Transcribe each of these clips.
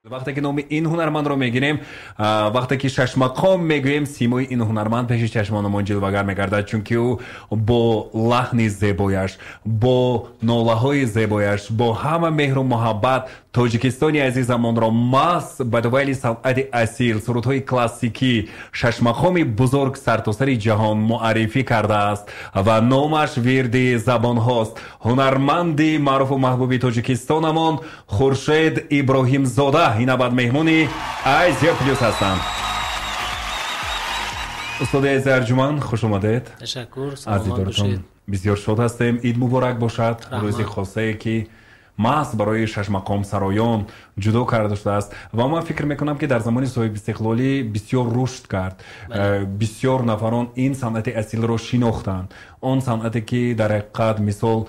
Вақте ки номи ин ҳунармандро мегирем, вақте ки шашмақом мегӯем, симои ин ҳунарманд пеши чашмонамон ҷилвагар мегардад, чунки ӯ бо лаҳни зебояш, бо нолаҳои зебояш, бо ҳама меҳру муҳаббат Тоҷикистони азизамонро маҳз ба дувайли санъати асил, сурудҳои классикӣ, шашмақоми бузург сартосари ҷаҳон муаррифӣ кардааст ва номаш вирди забонҳост. Ҳунарманди маъруфу маҳбуби Тоҷикистонамон Хуршед Иброҳимзода ин абад меҳмони Азия Плюс ҳастанд. Устоди азизи арҷуманд, хуш омадед. Ташаккур, аз дидоратон бисёр шод ҳастем. Ид муборак бошад. Рӯзи хосае ки маҳз барои шашмақомсароён ҷудо карда шудааст ва ман фикр мекунам, ки дар замони соҳибистиқлолӣ бисёр рушд кард, бисёр нафарон ин санъати асилро шинохтанд, он санъате ки дар ҳақиқат, мисол,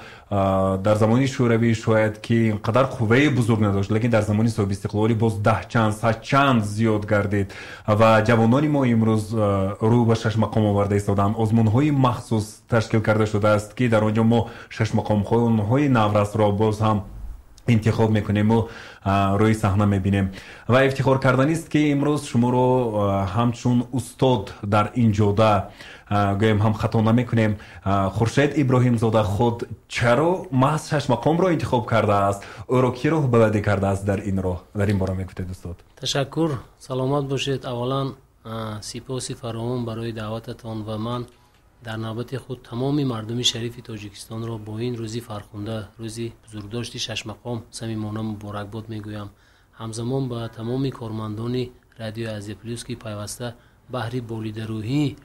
дар замони шӯравӣ шояд ки ин қадар қувваи бузург надошт, лекин дар замони соҳибистиқлолӣ боз даҳчанд, садчанд зиёд гардид ва ҷавонони мо имрӯз рӯ ба шашмақом оварда истодаанд. Озмунҳои махсус ташкил карда шудааст, ки дар он ҷо мо шашмақомхонҳои наврасро боз ҳам интихоб мекунему рӯи саҳна мебинем. Ва ифтихор карданист, ки имрӯз шуморо ҳамчун устод дар ин ҷода гӯем ҳам хато намекунем. Хуршед Иброҳимзода худ чаро маҳз шашмақомро интихоб кардааст, ӯро ки роҳбаладӣ кардааст дар ин роҳ, дар ин бора мегуфтед, устод? Ташаккур, саломат бошед. Аввалан, сипоси фаровон барои даъвататон ва ман дар навбати худ тамоми мардуми шарифи Тоҷикистонро бо ин рӯзи фархунда, рӯзи бузургдошти шашмақом, самимона муборакбод мегӯям. Ҳамзамон ба тамоми кормандони радиои Азия Плюс, ки пайваста баҳри болидарӯҳии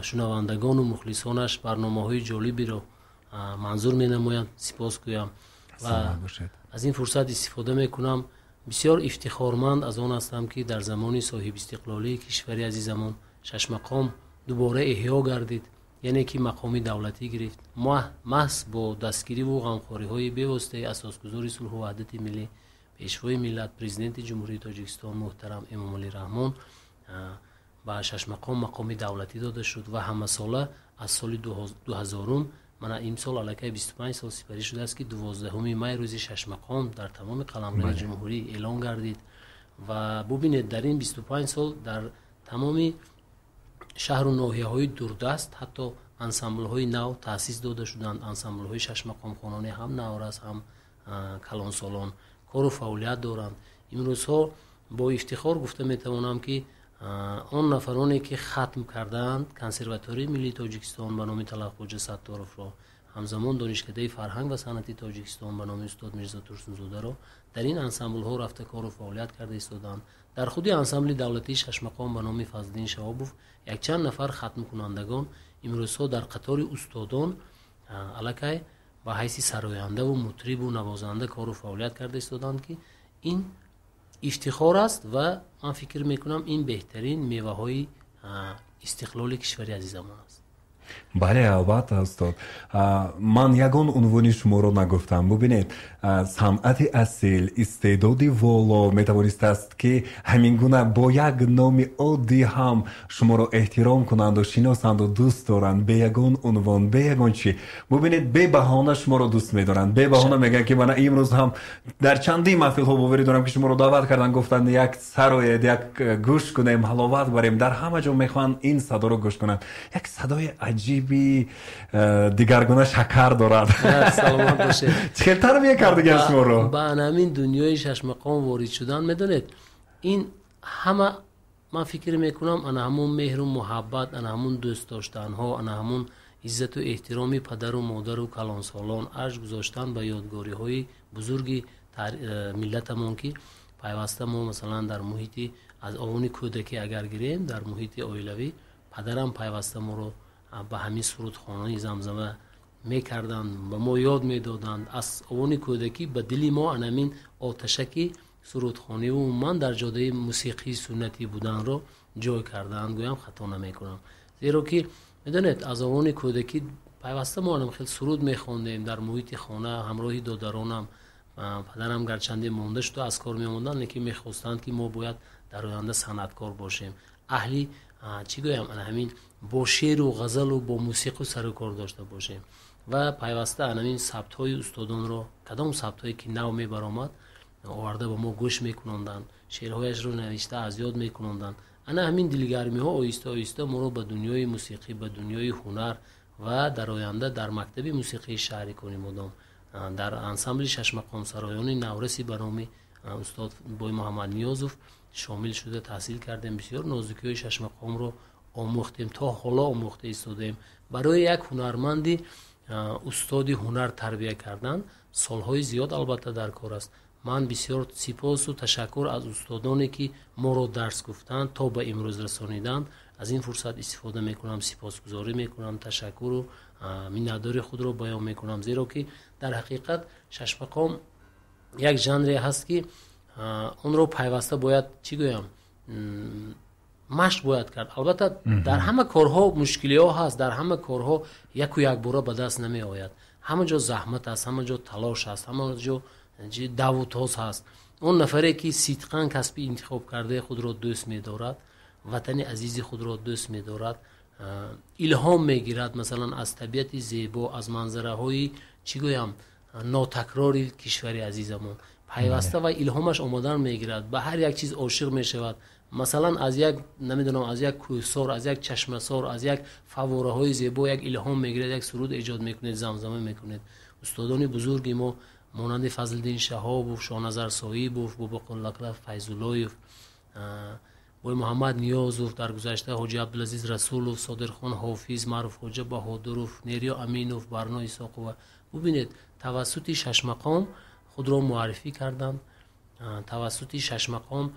шунавандагону мухлисонаш барномаҳои ҷолибиро манзур менамоянд, сипос гӯям. Ва аз ин фурсат истифода мекунам, бисёр ифтихорманд аз он ҳастам, ки дар замони соҳибистиқлолии кишвари азизамон шашмақом дубора эҳё гардид, яъне ки мақоми давлатӣ гирифт. Маҳз бо дастгириву ғамхориҳои бевоситаи асосгузори сулҳу ваҳдати миллӣ, пешвои миллат, Президенти Ҷумҳурии Тоҷикистон муҳтарам Эмомалӣ Раҳмон ба шашмақом мақоми давлатӣ дода шуд ва ҳамасола аз соли 2000-ум, мана имсол аллакай 25 сол сипарӣ шудааст, ки 12-уми май рӯзи шашмақом дар тамоми қаламрави ҷумҳурӣ эълон гардид. Ва бубинед, дар ин 25 сол дар тамоми шаҳру ноҳияҳои дурдаст ҳатто ансамблҳои нав таъсис дода шуданд. Ансамблҳои шашмақомхонони ҳам наврас, ҳам калонсолон кору фаъолият доранд. Имрӯзҳо бо ифтихор гуфта метавонам, ки он нафароне ки хатм кардаанд Консерваторияи миллии Тоҷикистон ба номи Талабхоҷа Сатторовро, ҳамзамон Донишкадаи фарҳанг ва санъати Тоҷикистон ба номи устод Мирзо Турсунзодаро, дар ин ансамблҳо рафта кору фаъолият карда истодаанд. Дар худи ансамбли давлатии шашмақом ба номи Фазлиддин Шаҳобов якчанд нафар хатмкунандагон имрӯзҳо дар қатори устодон аллакай ба ҳайси сарояндаву мутрибу навозанда кору фаъолият карда истодаанд, ки ин ифтихор аст ва ман фикр мекунам, ин беҳтарин меваҳои истиқлоли кишвари азизамон аст. Бале, албатта, устод, ман ягон унвони шуморо нагуфтам. Бубинед, санъати асил, истеъдоди воло метавонистааст, ки ҳамин гуна бо як номи оддӣ ҳам шуморо эҳтиром кунанду шиносанду дӯст доранд, бе ягон унвон, бе ягон чӣ. Бубинед, бебаҳона шуморо дӯст медоранд, бебаҳона мегӯянд, ки мана имрӯз ҳам дар чандин маҳфилҳо, боварӣ дорам, ки шуморо даъват карданд, гуфтанд: «Як сароед, як гӯш кунем, ҳаловат барем». Дар ҳама ҷо мехоҳанд ин садоро гӯш кунанд. Як садои аҷиби дигаргуна шакар дорад. Саломат бошед. Чӣ хел тарбия кардагиам шуморо? Ба ҳамин дунёи шашмақом ворид шудан, медонед, ин ҳама, ман фикр мекунам, ана ҳамун меҳру муҳаббат, ана ҳамун дӯст доштанҳо, ана ҳамун иззату эҳтироми падару модару калонсолон, арҷ гузоштан ба ёдгориҳои бузурги миллатамон, ки пайваста мо, масалан, дар муҳити аз овони кӯдакӣ агар гирем, дар муҳити оилавӣ падарам пайваста моро ба ҳамин сурудхонаи замзама мекарданд, ба мо ёд медоданд. Аз овони кӯдакӣ ба дили мо анамин оташаки сурудхониву умуман дар ҷодаи мусиқии суннатӣ буданро ҷой кардаанд, гӯям хато намекунам. Зеро ки медонед, аз овони кӯдакӣ пайваста мо анам хел суруд мехондем дар муҳити хона ҳамроҳи додаронам. Падарам гарчанде монда шуда аз кор мемонданд, лекин мехостанд, ки мо бояд дар оянда санъаткор бошем, аҳли, чӣ гӯям, ана ҳамин бо шеъру ғазалу бо мусиқу сару кор дошта бошем. Ва пайваста анамин сабтҳои устодонро, кадом сабтҳое ки нав мебаромад, Оварда ба мо гӯш мекунонданд, шеърҳояшро навишта аз ёд мекунонданд. Ана ҳамин дилгармиҳо оҳиста оҳиста моро ба дунёи мусиқӣ, ба дунёи ҳунар ва дар оянда дар мактаби мусиқии шаҳри Конибодом, дар ансамбли шашмақомсароёни навраси ба номи устод Бой Муҳаммад Ниёзов шомил шуда таҳсил кардем. Бисёр нозукиҳои шашмақомро омӯхтем, то ҳоло омӯхта истодаем. Барои як ҳунарманди устоди ҳунар тарбия кардан солҳои зиёд албатта дар кор аст. Ман бисёр сипосу ташаккур аз устодоне, ки моро дарс гуфтанд, то ба имрӯз расониданд. Аз ин фурсат истифода мекунам, сипосгузорӣ мекунам, ташаккуру миннатдори худро баён мекунам, зеро ки дар ҳақиқат шашмақом як жанре ҳаст, ки онро пайваста бояд, чӣ гӯям, машқ бояд кард. Албатта, дар ҳама корҳо мушкилиҳо ҳаст, дар ҳама корҳо яку якбора ба даст намеояд. Ҳама ҷо заҳмат аст, ҳама ҷо талош аст, ҳама ҷо даву тоз ҳаст. Он нафаре, ки сидқан касби интихобкардаи худро дӯст медорад, ватани азизи худро дӯст медорад, илҳом мегирад, масалан, аз табиати зебо, аз манзараҳои, чӣ гӯям, нотакрори кишвари азизамон, пайваста ва илҳомаш омодан мегирад, ба ҳар як чиз ошиқ мешавад. Масалан, аз як, намедонам, аз як кӯҳсор, аз як чашмасор, аз як фаввораҳои зебо як илҳом мегирад, як суруд эҷод мекунед, замзама мекунед. Устодони бузурги мо монанди Фазлиддин Шаҳобов, Шоҳназар Соибов, Бобоқуллаклав Файзуллоев, Бой Муҳаммад Ниёзов, дар гузашта Ҳоҷи Абдулазиз Расулов, Содирхон Ҳофиз, Маъруфхоҷа Баҳодуров, Нериё Аминов, Барно Исоқова, бубинед, тавассути шашмақом худро муаррифӣ карданд, тавассути шашмақом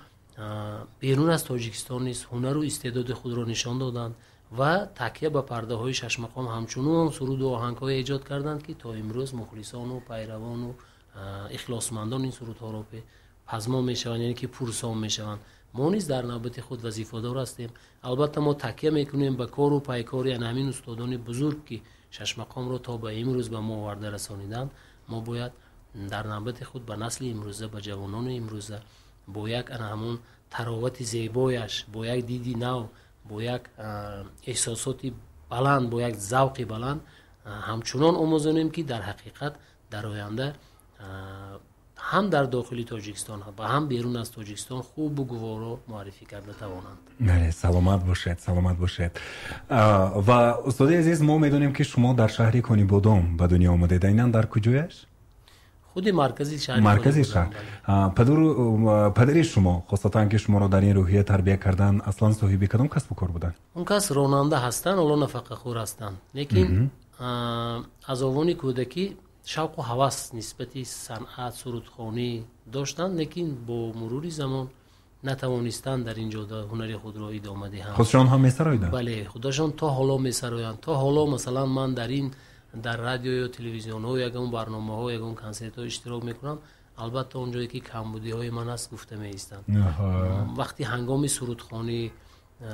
берун аз Тоҷикистон низ ҳунару истеъдоди худро нишон доданд ва такя ба пардаҳои шашмақом ҳамчунон суруду оҳангҳое эҷод карданд, ки то имрӯз мухлисону пайравону ихлосмандон ин сурудҳоро пазмон мешаванд, яъне ки пурсон мешаванд. Мо низ дар навбати худ вазифадор ҳастем. Албатта, мо такя мекунем ба кору пайкори ана ҳамин устодони бузург, ки шашмақомро то ба имрӯз ба мо оварда расониданд. Мо бояд дар навбати худ ба насли имрӯза, ба ҷавонони имрӯза бо як ана ҳамон таровати зебояш, бо як диди нав, бо як эҳсосоти баланд, бо як завқи баланд ҳамчунон омӯзонем, ки дар ҳақиқат дар оянда ҳам дар дохили Тоҷикистон ва ҳам берун аз Тоҷикистон хубу гуворо муаррифӣ карда тавонанд. Бале, саломат бошед, саломат бошед. Ва, устоди азиз, мо медонем, ки шумо дар шаҳри Конибодом ба дунё омадед. Айнан дар куҷояш? Худи маркази шаҳри. Маркази шаҳр. Падари шумо, хосатан ки шуморо дар ин рӯҳия тарбия кардан, аслан соҳиби кадом касбу кор буданд? Он кас ронанда ҳастанд, ҳоло нафақахӯр ҳастанд, лекин аз овони кӯдакӣ шавқу ҳавас нисбати санъат, сурудхонӣ доштанд, лекин бо мурури замон натавонистанд дар ин ҷода ҳунари худро идома диҳанд. Худшон ҳам месароиданд? Бале, худашон то ҳоло месароянд. То ҳоло, масалан, ман дар ин дар радио ё телевизионҳо, ягон барномаҳо, ягон консертҳо иштирок мекунам, албатта, он ҷое ки камбудиҳои ман аст, гуфта меистанд. Вақти ҳангоми сурудхонӣ,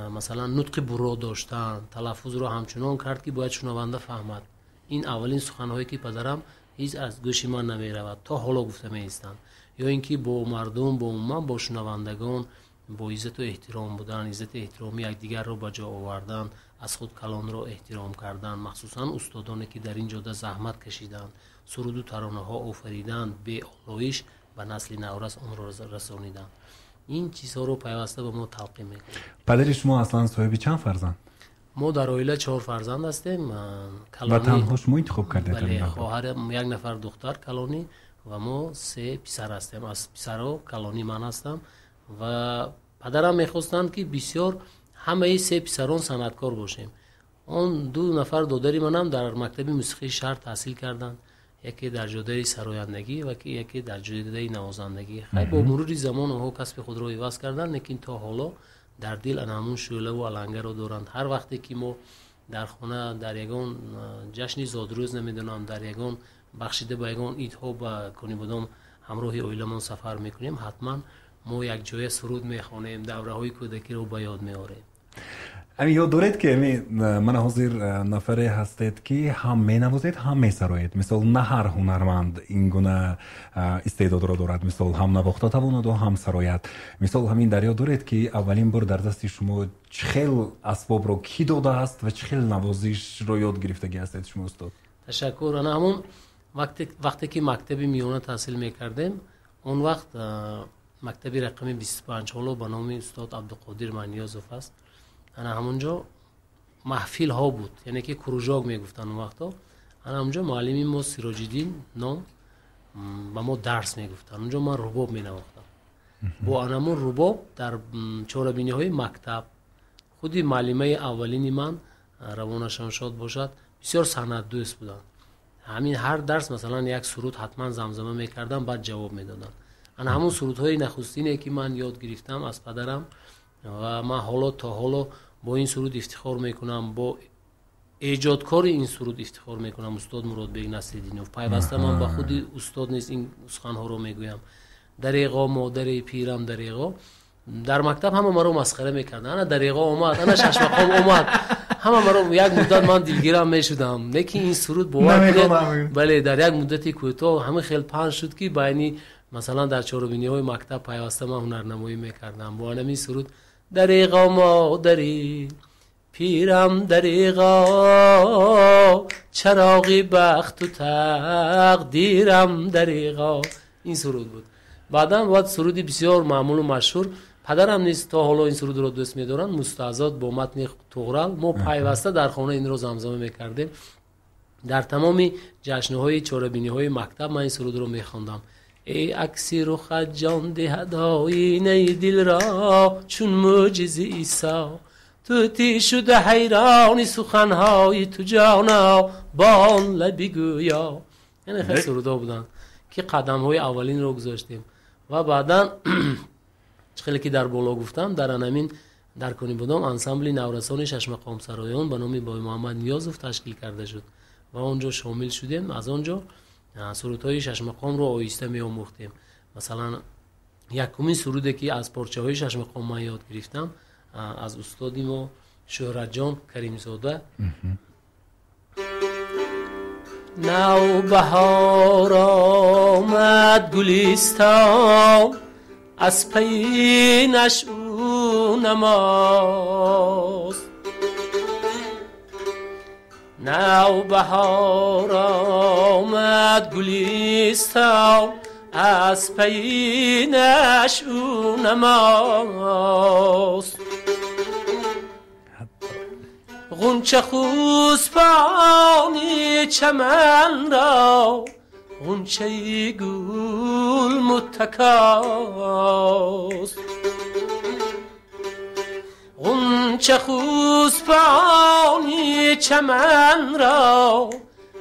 масалан, нутқи бурро доштан, талаффузро ҳамчунон кард, ки бояд шунаванда фаҳмад. Ин аввалин суханҳое, ки падарам ҳеҷ аз гӯши ман намеравад, то ҳоло гуфта меистанд. Ё ин ки бо мардум, бо умуман бо шунавандагон бо иззату эҳтиром будан, иззату эҳтироми якдигарро ба ҷо овардан, аз худ калонро эҳтиром кардан, махсусан устодоне, ки дар ин ҷода заҳмат кашиданд, суруду таронаҳо офариданд, беолоиш ба насли наврас онро расониданд. Ин чизҳоро пайваста ба мо талқин мекунад. Падари шумо аслан соҳиби чанд фарзанд? Мо дар оила чор фарзанд ҳастем. Ва танҳо шумо интихоб кардед? Бале, хоҳар, як нафар духтар калонӣ ва мо се писар ҳастем. Аз писарҳо калонӣ ман ҳастам ва падарам мехостанд, ки бисёр ҳамаи се писарон санъаткор бошем. Он ду нафар додари манам дар мактаби мусиқии шаҳр таҳсил карданд, яке дар ҷодаи сарояндагӣ ва яке дар ҷодаи навозандагӣ. Хай, бо мурури замон онҳо касби худро иваз карданд, лекин то ҳоло дар дил ана ҳамун шӯълаву алангаро доранд. Ҳар вақте ки мо дар хона дар ягон ҷашни зодрӯз, намедонам, дар ягон бахшида ба ягон идҳо ба Конибодом ҳамроҳи оиламон сафар мекунем, ҳатман мо якҷоя суруд мехонем, давраҳои кӯдакиро ба ёд меорем. Ами ёд доред, ки ами мана ҳозир нафаре ҳастед, ки ҳам менавозед, ҳам месароед. Мисол, на ҳар ҳунарманд ин гуна истеъдодро дорад, мисол, ҳам навохта тавонаду, ҳам сарояд. Мисол, ҳамин дар ёд доред, ки аввалин бор дар дасти шумо чӣ хел асбобро кӣ додааст ва чӣ хел навозишро ёд гирифтагӣ ҳастед шумо, устод? Ташаккур. Ана ҳамон вақте ки мактаби миёна таҳсил мекардем, Он вақт мактаби рақами 25 ҳоло ба номи устод Абдуқодир Манёзов аст. Ана ҳамонҷо маҳфилҳо буд, яъне ки кружок мегуфтанд он вақтҳо. Ана ҳамонҷо муаллими мо Сироҷиддин ном ба мо дарс мегуфтанд. Онҷо ман рубоб менавохтам. Бо анамун рубоб дар чорабиниҳои мактаб худи муаллимаи аввалини ман, равонашон шод бошад, бисёр санъатдӯст буданд. Ҳамин ҳар дарс масалан як суруд ҳатман замзама мекардам, баъд ҷавоб медоданд. Ана ҳамун сурудҳои нахустине ки ман ёд гирифтам аз падарам ва ман ҳоло то ҳоло бо ин суруд ифтихор мекунам, бо эҷодкори ин суруд ифтихор мекунам, устод Муродбек Насриддинов. Пайваста ман ба худи устод низ ин суханҳоро мегӯям. Дареғо модари пирам, дареғо. Дар мактаб ҳама маро масхара мекарданд. Ана дареғо омад, ана шашмақом омад. Ҳама маро як муддат ман дилгирам мешудам. Лекин ин суруд бовар кунед, бале, дар як муддати кӯтоҳ ҳама хел паҳн шуд ки байни масалан дар чорабиниҳои мактаб пайваста ман ҳунарнамоӣ мекардам. Бо ҳамин суруд дареғо модари пирам, дареғо чароғи бахту тақдирам, дареғо. Ин суруд буд. Баъдан баъд суруди бисёр маъмулу машҳур, падарам низ то ҳоло ин сурудро дӯст медоранд, Мустаъзод бо матни Туғрал. Мо пайваста дар хона инро замзама мекардем. Дар тамоми ҷашнҳои чорабиниҳои мактаб ман ин сурудро мехондам. Эй акси рухат ҷон диҳад оинаи дилро чун мӯъҷизи Исо, тӯтӣ шуда ҳайрони суханҳои ту ҷоно бо он лаби гӯё. Яъне хеле сурудҳо буданд ки қадамҳои аввалинро гузоштем. Ва баъдан хеле ки дар боло гуфтам, дар анамин дар Конибодом ансамбли наврасони шашмақомсароён ба номи Боймуҳаммад Ниёзов ташкил карда шуд ва он ҷо шомил шудем. Аз он ҷо сурудҳои шашмақомро оҳиста меомӯхтем. Масалан, якумин суруде ки аз порчаҳои шашмақом ман ёд гирифтам аз устоди мо Шӯҳратҷон Каримзода. Навбаҳор омад гулистон, аз пайи нашъу намост. Навбаҳор омад гулистон, аз пайи нашъу намост. Ғунча хусбони чаманро ғунчаи гул муттакост. Ғунча хусбони чаманро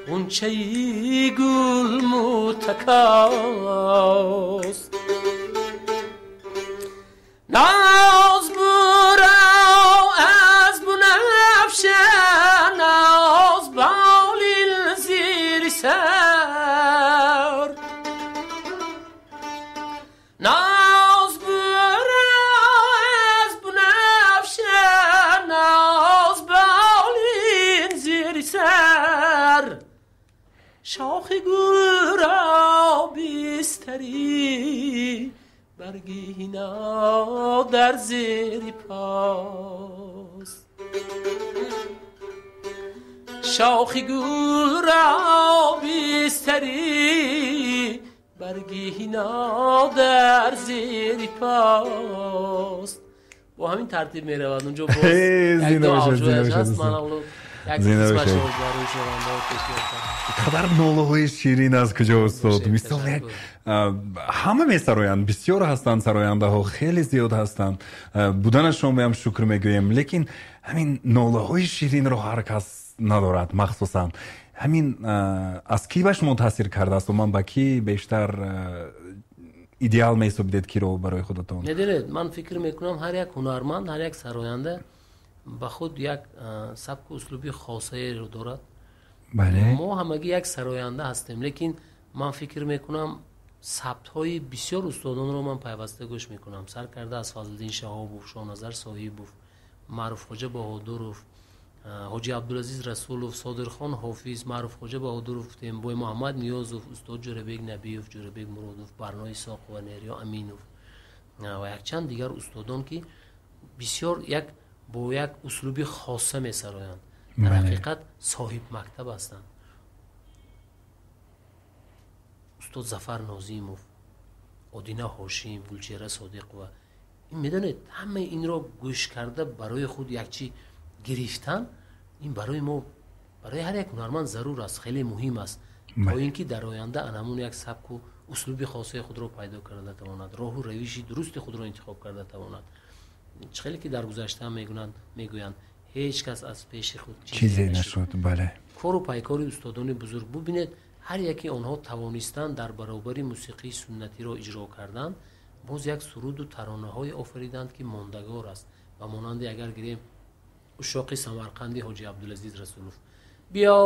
ғунчаи гул муттакост. Ноз буро аз бунафша, ноз болил зири сар. Ноз буро аз бунафша, ноз болил зири сар. Шохи гулро бистарӣ, барги ҳино дар зери пост. Шохи гулро бистарӣ, барги ҳино дар зери пост. Бо ҳамин тартиб меравад. Унҷо боз як ду авҷояш ҳаст. Ман ҳоло як қисмашро барои шунавандаҳо пешниҳод кардам. Қадар нолаҳои ширин аз куҷо устод? Мисол як ҳама месароянд, бисёр ҳастанд сарояндаҳо, хеле зиёд ҳастанд, буданашон ҳам шукр мегӯем, лекин ҳамин нолаҳои ширинро ҳар кас надорад. Махсусан ҳамин аз кӣ ба шумо таъсир кардааст? Ман ба кӣ бештар идеал меҳисобидед киро барои худатон? Медонед, ман фикр мекунам ҳар як ҳунарманд, ҳар як сароянда ба худ як сабку услуби хосаеро дорад. Мо ҳамагӣ як сароянда ҳастем, лекин ман фикр мекунам сабтҳои бисёр устодонро ман пайваста гӯш мекунам. Сар карда аз Фазлиддин Шаҳобов, Шоҳназар Соҳибов, Маъруфхоҷа Баҳодуров, Ҳоҷи Абдулазиз Расулов, Содирхон Ҳофиз, Маъруфхоҷа Баҳодуров гуфтем, Боймуҳаммад Ниёзов, устод Ҷӯрабек Набиев, Ҷӯрабек Муродов, Барно Исоқов ва Нериё Аминов ва якчанд дигар устодон ки бисёр як бо як услуби хоса месароянд. Дар ҳақиқат соҳиб мактаб ҳастанд. Устод Зафар Нозимов, Одина Ҳошим, Гулчеҳра Содиқова. Ин медонед, ҳамаи инро гӯш карда барои худ як чи гирифтан, ин барои мо, барои ҳар як ҳунарманд зарур аст, хеле муҳим аст, то ин ки дар оянда анамун як сабку услуби хосаи худро пайдо карда тавонад, роҳу равиши дурусти худро интихоб карда тавонад. Чӣ хеле ки дар гузашта мегӯянд, ҳеҷ кас аз пеши худ чизе нашуд. Бале. Кору пайкори устодони бузург бубинед, ҳар яки онҳо тавонистанд дар баробари мусиқии суннатиро иҷро кардан, боз як суруду таронаҳое офариданд, ки мондагор аст. Ба монанди агар гирем Ушоқи Самарқанди Ҳоҷи Абдулазиз Расулов, биё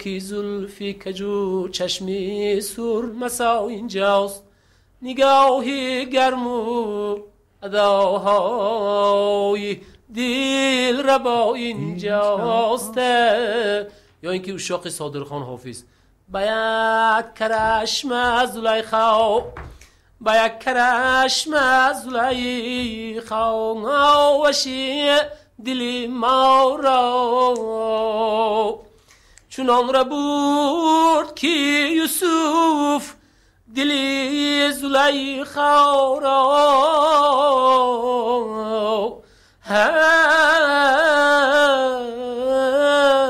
ки зулфи каҷу чашми сурмасо инҷост, нигоҳи гарму адоҳои дилрабо инҷост. Ё ин ки Ушоқи Содирхон Ҳофиз, ба як карашма Зулайхо, ба як карашма Зулайхо, ваши дили моро чунон рабурд, ки Юсуф дили Зулайхоро.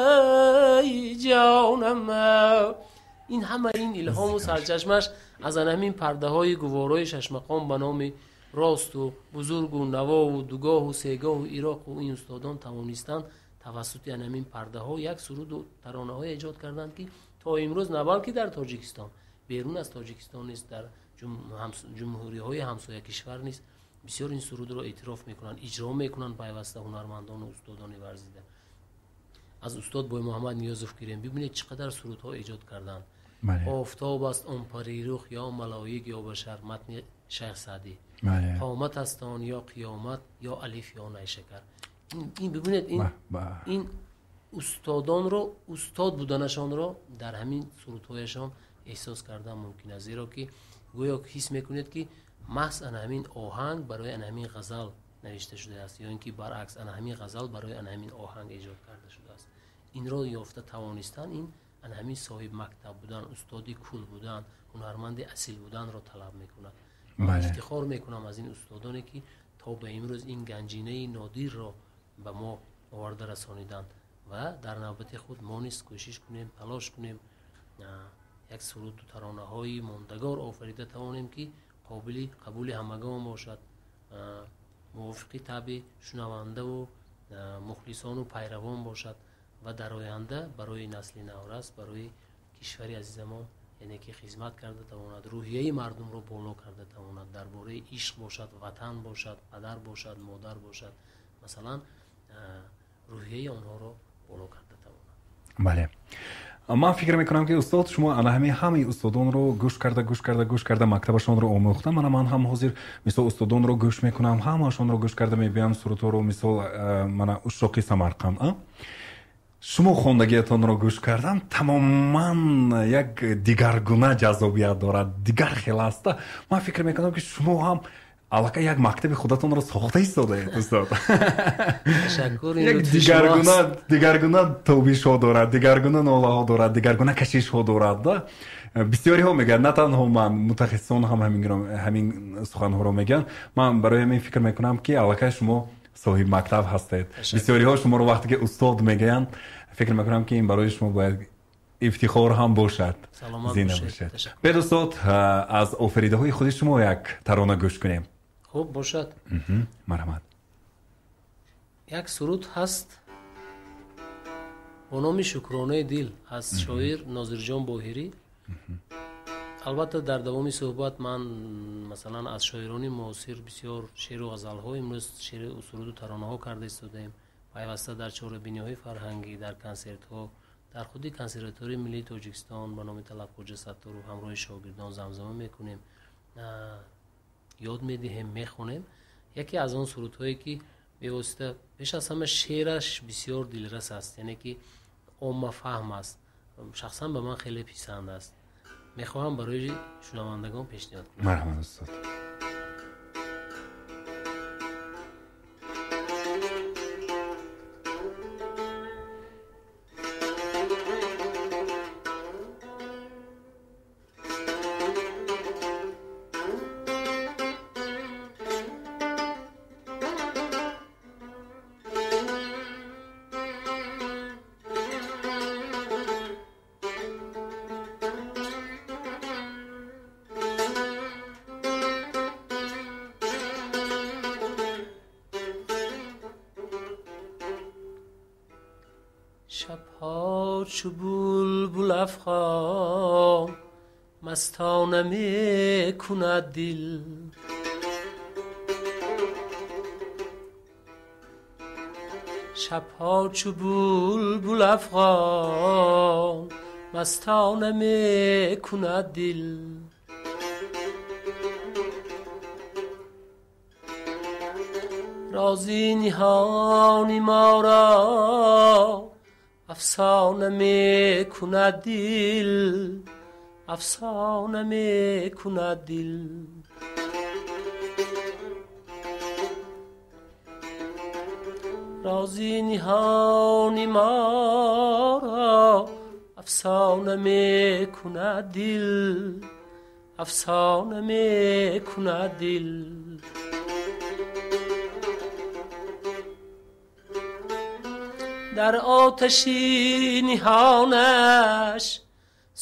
Ҳай ҷонам, ин ҳама ин илҳому сарчашмаш аз ҳамин пардаҳои гуворои шашмақом ба номи росту бузургу навову дугоҳу сегоҳу ироқу ин устодон тавонистанд тавассути ҳамин пардаҳо як суруду таронаҳое эҷод карданд, ки то имрӯз на балки дар Тоҷикистон, берун аз Тоҷикистон низ, дар ҷумҳуриҳои ҳамсоя кишвар низ бисёр ин сурудро эътироф мекунанд, иҷро мекунанд пайваста ҳунармандону устодони варзида. Аз устод Боймуҳаммад Ниёзов гирем, бибинед чӣ қадар сурудҳо эҷод карданд. Офтоб аст он парирух ё малоик ё башар, матни Шайх Саъдӣ, қомат аст он ё қиёмат ё алиф ё найшакар. Ин бибинед, ин устодонро, устод буданашонро дар ҳамин сурудҳояшон эҳсос кардан мумкин аст, зеро ки гӯё ҳис мекунед, ки маҳз ана ҳамин оҳанг барои ана ҳамин ғазал навишта шудааст, ё ин ки баръакс, ана ҳамин ғазал барои ана ҳамин оҳанг эҷод карда шудааст. Инро ёфта тавонистан, ин ана ҳамин соҳиби мактаб будан, устоди кул будан, ҳунарманди асил буданро талаб мекунад. Ман ифтихор мекунам аз ин устодоне, ки то ба имрӯз ин ганҷинаи нодирро ба мо оварда расониданд ва дар навбати худ мо низ кӯшиш кунем, талош кунем, як суруду таронаҳои мондагор офарида тавонем, ки қобили қабули ҳамагон бошад, мувофиқи табъи шунавандаву мухлисону пайравон бошад ва дар оянда барои насли наврас, барои кишвари азизамон, яъне ки хизмат карда тавонад, рӯҳияи мардумро боло карда тавонад, дар бораи ишқ бошад, ватан бошад, падар бошад, модар бошад, масалан, рӯҳияи онҳоро боло карда тавонад. Бале, ман фикр мекунам, ки устод, шумо ана ҳамин ҳамаи устодонро гӯш карда, гӯш карда, гӯш карда, мактабашонро омӯхта. Мана ман ҳам ҳозир мисол устодонро гӯш мекунам, ҳамаашонро гӯш карда мебиям сурудҳоро, мисол мана Ушоқи Самарқанд, шумо хондагиятонро гӯш кардам, тамоман як дигаргуна ҷаззобият дорад, дигар хел аста. Ман фикр мекунам, ки шумо ҳам аллакай як мактаби худатонро сохта истодаед, устод. Ташаккур. Як дигаргуна тобишҳо дорад, дигаргуна нолаҳо дорад, дигаргуна кашишҳо дорад, да. Бисёриҳо мегӯянд, на танҳо ман, мутахассисон ҳам ҳамин суханҳоро мегӯянд. Ман барои ҳамин фикр мекунам, ки аллакай шумо соҳиби мактаб ҳастед. Бисёриҳо шуморо вақте ки устод мегӯянд, фикр мекунам, ки ин барои шумо бояд ифтихор ҳам бошад, зина бошад. Бед, устод, аз офаридаҳои худи шумо як тарона гӯш кунем. Хуб бошад. Марҳамат. Як суруд ҳаст бо номи Шукронаи дил аз шоир Нозирҷон Боҳирӣ. Албатта, дар давоми суҳбат ман, масалан, аз шоирони муосир бисёр шеъру ғазалҳо, имрӯз шеъру суруду таронаҳо карда истодаем пайваста дар чорабиниҳои фарҳангӣ, дар консертҳо, дар худи Консерваторияи миллии Тоҷикистон ба номи Талабхоҷа Сатторов ҳамроҳи шогирдон замзама мекунем, ёд медиҳем, мехонем. Яке аз он сурудҳое, ки бевосита пеш аз ҳама шеъраш бисёр дилрас аст, яъне ки оммафаҳм аст, шахсан ба ман хеле писанд аст, мехоҳам барои шунавандагон пешниҳод кунам. Марҳамат, устод. Шабҳо чу булбул афғон мастона мекунад дил. Шабҳо чу булбул афғон мастона мекунад дил. Рози ниҳони моро афсона мекунад дил, афсона мекунад дил. Рози ниҳони моро афсона мекунад дил, афсона мекунад дил. Дар оташи ниҳонаш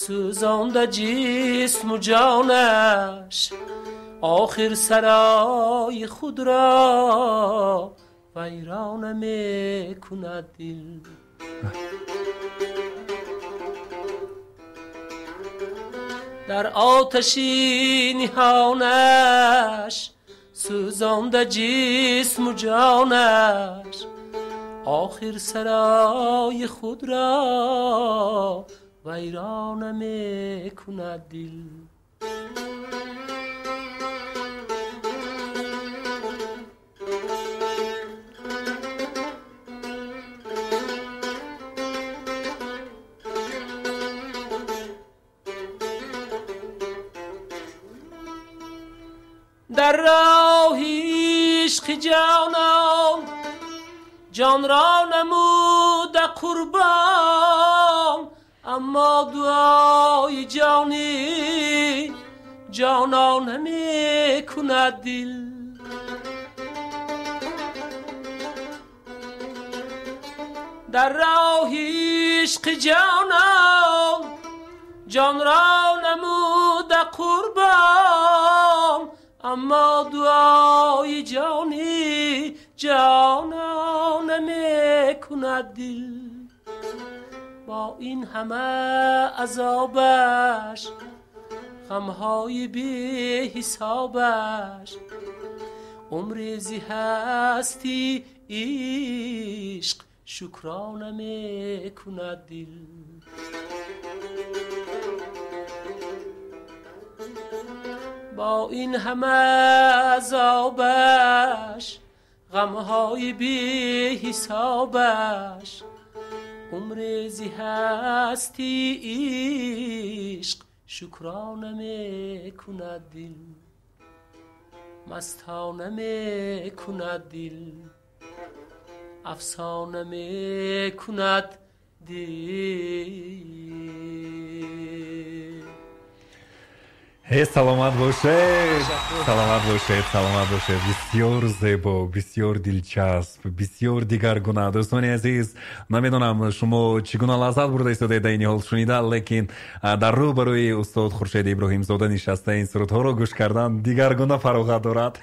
сӯзонда ҷисму ҷонаш, охир сарои худро вайрона мекунад дил. Дар оташи ниҳонаш сӯзонда ҷисму ҷонаш, охир сарои худро вайрона мекунад дил. Дар роҳи ишқи ҷонон ҷонро намуда қурбон, аммо дуои ҷонӣ ҷонон намекунад дил. Дар роҳи ишқи ҷонон ҷонро намуда қурбон, аммо дуои ҷонӣ ҷонон намекунад дил. Бо ин ҳама азобаш, ғамҳои беҳисобаш, умри зи ҳасти ишқ шукрона мекунад дил. Бо ин ҳама азобаш, ғамҳои беҳисобаш, умри зи ҳасти ишқ шукрона мекунад дил, мастона мекунад дил, афсона мекунад дил. Саломат бошед, саломат бошед, саломат бошед. Бисёр зебо, бисёр дилчасп, бисёр дигаргуна. Дӯстони азиз, намедонам шумо чӣ гуна лаззат бурда истодаед дар ин ҳол шунида, лекин дар рӯ барои устод Хуршед Иброҳимзода нишаста ин сурудҳоро гӯш кардан дигаргуна фароғат дорад.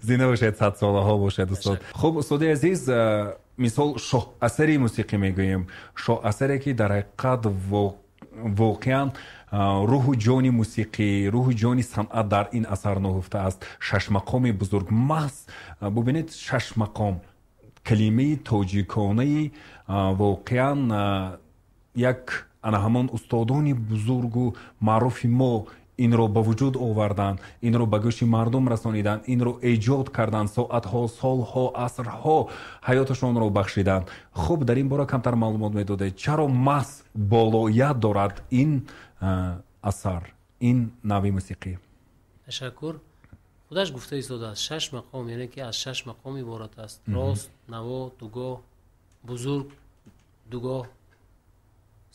Зинда бошед, садсолаҳо бошед устод. Хуб, устоди азиз, мисол шоҳасари мусиқӣ мегӯем, шоҳасаре ки дар ҳақиқат воқеан рӯҳу ҷони мусиқӣ, рӯҳу ҷони санъат дар ин асар нуҳуфта аст. Шашмақоми бузург маҳз бубинед, шашмақом калимаи тоҷиконаи воқеан як ана ҳамон устодони бузургу маъруфи мо инро ба вуҷуд оварданд, инро ба гӯши мардум расониданд, инро эҷод карданд, соатҳо, солҳо, асрҳо ҳаёташонро бахшиданд. Хуб, дар ин бора камтар маълумот медодед. Чаро маҳз болоят дорад ин асар, ин нави мусиқӣ? Ташаккур. Худаш гуфта истодааст, шаш мақом, яъне ки аз шаш мақом иборат аст. Рост, наво, дугоҳ, бузург, дугоҳ,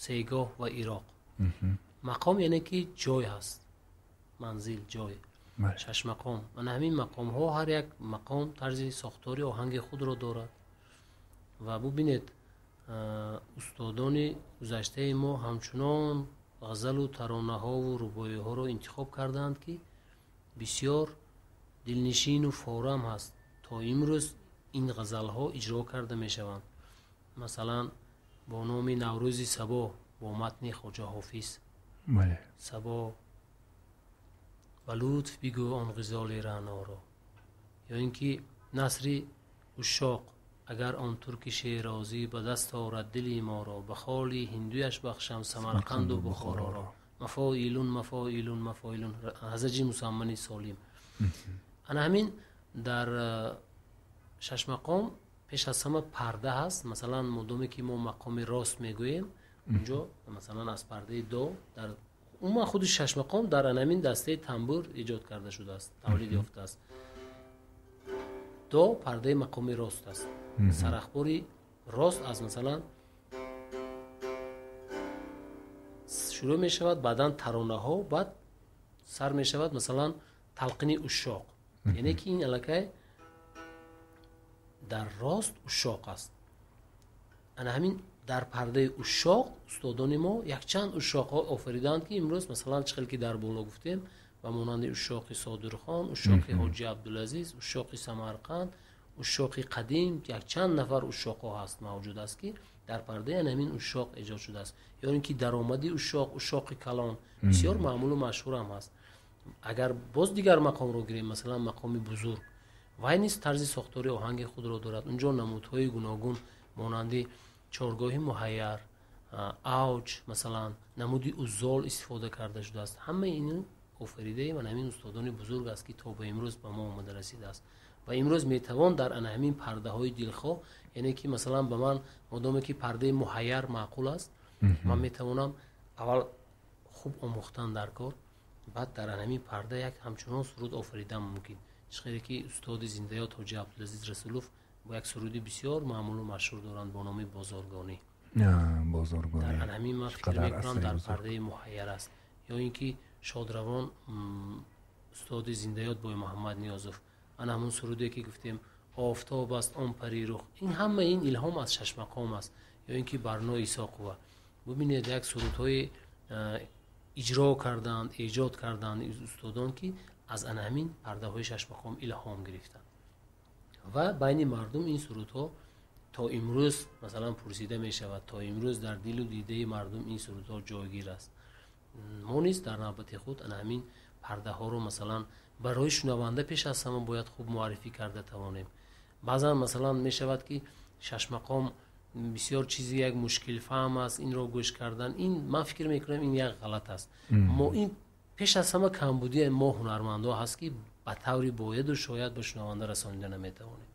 сегоҳ ва ироқ. Мақом яъне ки ҷой ҳаст, манзил, ҷой. Шаш мақом. Мана ҳамин мақомҳо, ҳар як мақом тарзи сохтори оҳанги худро дорад. Ва бубинед, устодони гузаштаи мо ҳамчунон ғазалу таронаҳову рубоиҳоро интихоб кардаанд, ки бисёр дилнишину форам ҳаст. То имрӯз ин ғазалҳо иҷро карда мешаванд. Масалан, бо номи Наврӯзи Сабо бо матни Хоҷа Ҳофиз. Сабо, ба лутф бигӯ он ғизоли раъноро. Ё ин ки насри ушшоқ: агар он турки шерозӣ ба даст орад дили моро, ба холи ҳиндуяш бахшам Самарқанду Бухороро. Мафоилун, мафоилун, мафоилун, ҳазаҷи мусаммани солим. Ана ҳамин дар шашмақом пеш аз ҳама парда ҳаст. Масалан, модоме ки мо мақоми рост мегӯем, унҷо масалан аз пардаи до, дар умуман худи шашмақом дар анамин дастаи тамбур эҷод карда шудааст, тавлид ёфтааст. До пардаи мақоми рост аст. Сарахбори рост аз масалан шурӯъ мешавад, баъдан таронаҳо, баъд сар мешавад масалан талқини ушшоқ. Яъне ки ин аллакай дар рост ушшоқ аст. Ана ҳамин дар пардаи ушшоқ устодони мо якчанд ушшоқҳо офаридаанд, ки имрӯз масалан чӣ хел ки дар боло гуфтем, ба монанди ушшоқи Содирхон, ушшоқи Ҳоҷи Абдулазиз, ушшоқи Самарқанд, ушшоқи қадим, якчанд нафар ушшоқҳо ҳаст, мавҷуд аст, ки дар пардаи ҳамин ушшоқ эҷод шудааст. Ё ин ки даромади ушшоқ, ушшоқи калон бисёр маъмулу машҳурам ҳаст. Агар боз дигар мақомро гирем, масалан мақоми бузург, вай низ тарзи сохтори оҳанги худро дорад. Унҷо намудҳои гуногун монанди чоргоҳи муҳайяр, авҷ, масалан намуди узол истифода карда шудааст. Ҳамаи ин офаридаи ман ҳамин устодони бузург аст, ки то ба имрӯз ба мо омада расидааст. Ва имрӯз метавон дар ана ҳамин пардаҳои дилхоҳ, яъне ки масалан ба ман модоме ки пардаи муҳайяр маъқул аст, ман метавонам аввал хуб омӯхтан дар кор, баъд дар ана ҳамин парда як ҳамчунон суруд офаридан мумкин. Чӣ хеле ки устоди зиндаёт Ҳоҷи Абдулазиз Расулов бо як суруди бисёр маъмулу машҳур доранд бо номи Бозоргонӣ. Бозоргонӣ. Дар ана ҳамин ман фикр мекунам дар пардаи муҳайяр аст. Ё ин ки шодравон устоди зиндаёт Бой Муҳаммад Ниёзов, ана ҳамун суруде ки гуфтем офтоб аст он парирух, ин ҳама ин илҳом аз шашмақом аст. Ё ин ки Барно Исоқова, бубинед як сурудҳои иҷро карданд, эҷод карданд устодон, ки аз ана ҳамин пардаҳои шашмақом илҳом гирифтанд ва байни мардум ин сурудҳо то имрӯз масалан пурсида мешавад, то имрӯз дар дилу дидаи мардум ин сурудҳо ҷойгир аст. Мо низ дар навбати худ ана ҳамин пардаҳоро масалан барои шунаванда пеш аз ҳама бояд хуб муаррифӣ карда тавонем. Баъзан масалан мешавад ки шашмақом бисёр чизи як мушкилфаҳм аст, инро гӯш кардан, ин ман фикр мекунам ин як ғалат аст. Мо ин пеш аз ҳама камбудии мо ҳунармандҳо ҳаст, ки ба таври бояду шояд ба шунаванда расонида наметавонем.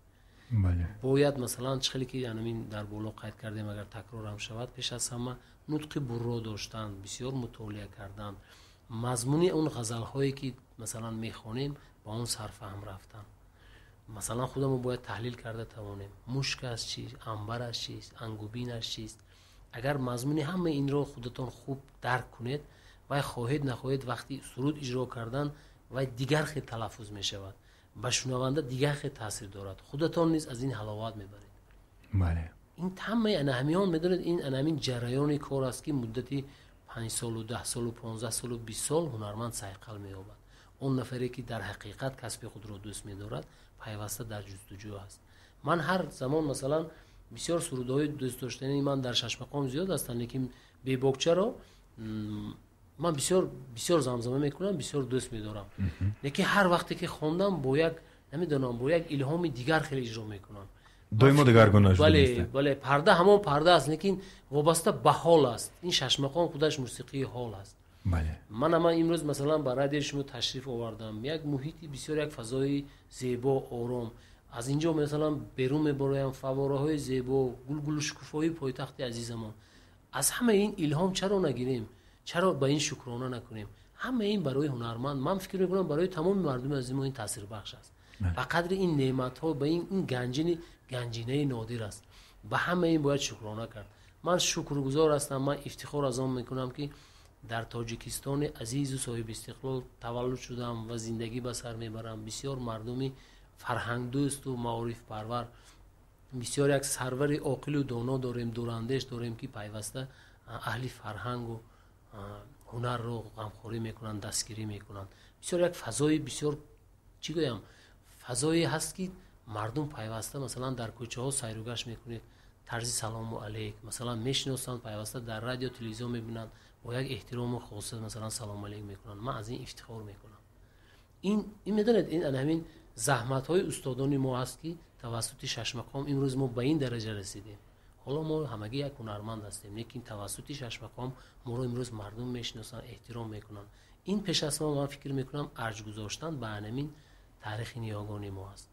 Бояд масалан чӣ хеле ки ҳамин дар боло қайд кардем, агар такрорам шавад, пеш аз ҳама нутқи бурро доштан, бисёр мутолиа кардан, мазмуни он ғазалҳое ки масалан мехонем ба он сарфаҳм рафтан. Масалан худамо бояд таҳлил карда тавонем, мушк аз чист, анбар аз чист, ангубин аз чист. Агар мазмуни ҳамаи инро худатон хуб дарк кунед, вай хоҳед нахоҳед вақти суруд иҷро кардан вай дигар хел талаффуз мешавад, ба шунаванда дигар хел таъсир дорад, худатон низ аз ин ҳаловат мебаред. Ин ҳамаи ана ҳамиҳон медонед, ин ана ҳамин ҷараёни кор аст, ки муддати 5 солу 10 солу 15 солу 20 сол ҳунарманд сайқал меёбад. Он нафаре ки дар ҳақиқат касби худро дӯст медорад, пайваста дар ҷустуҷӯ аст. Ман ҳар замон масалан бисёр сурудҳои дӯстдоштании ман дар шашмақом зиёд ҳастанд, лекин бебокчаро ман бисёр бисёр замзама мекунам, бисёр дӯст медорам. Лекин ҳар вақте ки хондам бо як намедонам, бо як илҳоми дигар хеле иҷро мекунам. Доимо дигаргуна шуда. Бале, бале, парда ҳамон парда аст, лекин вобаста ба ҳол аст. Ин шашмақом худаш мусиқии ҳол аст. Бале. Ман ама имрӯз масалан ба радиои шумо ташриф овардам. Як муҳити бисёр, як фазои зебо, ором. Аз инҷо масалан берун мебароям, фаввораҳои зебо, гулгулу шукуфоии пойтахти азизамон. Аз ҳамаи ин илҳом чаро нагирем? Чаро ба ин шукрона накунем? Ҳамаи ин барои ҳунарманд, ман фикр мекунам барои тамоми мардуми азизи мо ин таъсирбахш аст. Ба қадри ин неъматҳо, ба ин ганҷинаи нодир аст. Ба ҳамаи ин бояд шукрона кард. Ман шукргузор ҳастам, ман ифтихор аз он мекунам, ки дар Тоҷикистони азизу соҳиби истиқлол таваллуд шудам ва зиндагӣ ба сар мебарам. Бисёр мардуми фарҳангдӯсту маорифпарвар, бисёр як сарвари оқилу доно дорем, дурандеш дорем, ки пайваста аҳли фарҳангу ҳунарро ғамхорӣ мекунанд, дастгирӣ мекунанд. Бисёр як фазои бисёр, чӣ гӯям, фазое ҳаст, ки мардум пайваста масалан дар кӯчаҳо сайругашт мекунед, Тарзи салому алейк, масалан, мешиносанд, пайваста дар радио, телевизион мебинанд, бо як эҳтирому хоса масалан салому алейк мекунанд. Ман аз ин ифтихор мекунам. Ин медонед, ин ана ҳамин заҳматҳои устодони мо аст, ки тавассути шашмақом имрӯз мо ба ин дараҷа расидем. Ҳоло мо ҳамагӣ як ҳунарманд ҳастем, лекин тавассути шашмақом моро имрӯз мардум мешиносанд, эҳтиром мекунанд. Ин пеш аз ҳама ман фикр мекунам арҷ гузоштан ба анамин таърихи ниёгони мо аст,